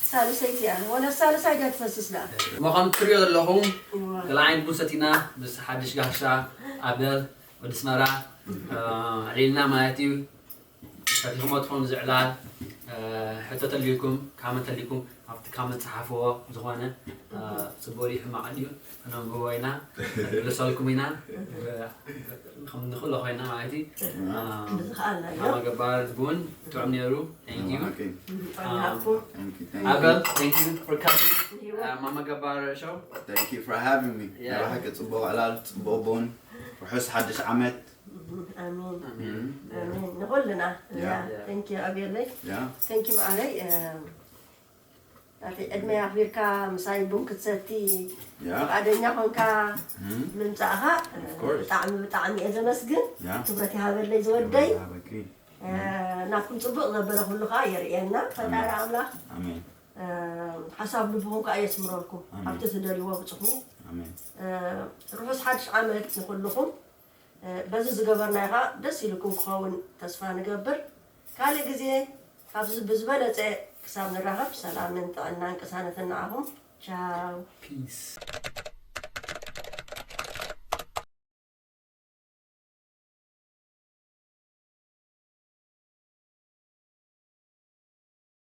ሳልሰይቲ እያ ወላ ሳልሳይ ድያ ትፈስስ ደኣ እሞ ከም ትሪኦ ዘለኹም እዋ። ገለ ዓይነት ቡን ሰቲና ምስ ሓድሽ ጋሻ ኣበል ወዲ ኣስመራ እ፣ ዕሊልና ማለት እዩ። ፈቲኹሞ ትኾኑ ዝዕላል እ፣ ሕቶ ተልዩኩም ካመንት ተልዩኩም ኣብቲ ካመንት ጸሓፍዎ ዝኾነ እ፣ ጽቡቕ ድዩ ሕማቕ ድዩ ነንብቦ ኢና ንምልሰልኩም ኢና እ፣ ከም ንኽእሎ ኮይና ማለት እዩ። እ፣ ዝኸኣልናዮ ማማ ገባር ቡን ጥዑም ነይሩ። Thank you። Okay. ኣላኩ Thank you. Thank you. ኣበል thank you for coming። እ፣ ማማ ገባር ሾው Thank you for having me. Yeah. ብሓቂ ጽቡቕ ዕላል ጽቡቕ ቡን ርሑስ ሓድሽ ዓመት። ኣሜን ኣሜን። ኣሜን ንኹልና ያ። ቴንኪ ኣብየለይ ያ ቴንኪ ማዕረይ ናተይ ዕድመይ ኣኽቢርካ ምሳይ ቡን ክትሰቲ ያ ፍቓደኛ ኮንካ ምምፃእኻ Of course. ብጣዕሚ ብጣዕሚ እየ ዘመስግን ያ ክብረት ይሃበለይ ዝወደይ ሃበኪ። ናብኩም ፅቡቅ ዘበለ ኩሉ ከዓ የርእየና ፈጣሪ ኣምላኽ ኣሜን ሓሳብ ልብኹም ከዓ የስምረልኩም ኣሜን። ኣብቲ ትደልይዎ ብፅኹም ኣሜን ርሑስ ሓድሽ ዓመት ንኩልኹም በዚ ዝገበርናዮ ከዓ ደስ ኢልኩም ክኸውን ተስፋ ንገብር ካልእ ግዜ ካብዚ ብዝበለፀ ክሳብ ንራኸብ ሰላምን ጥዕናን ቅሳነትን ንዓኹም ቻው Peace።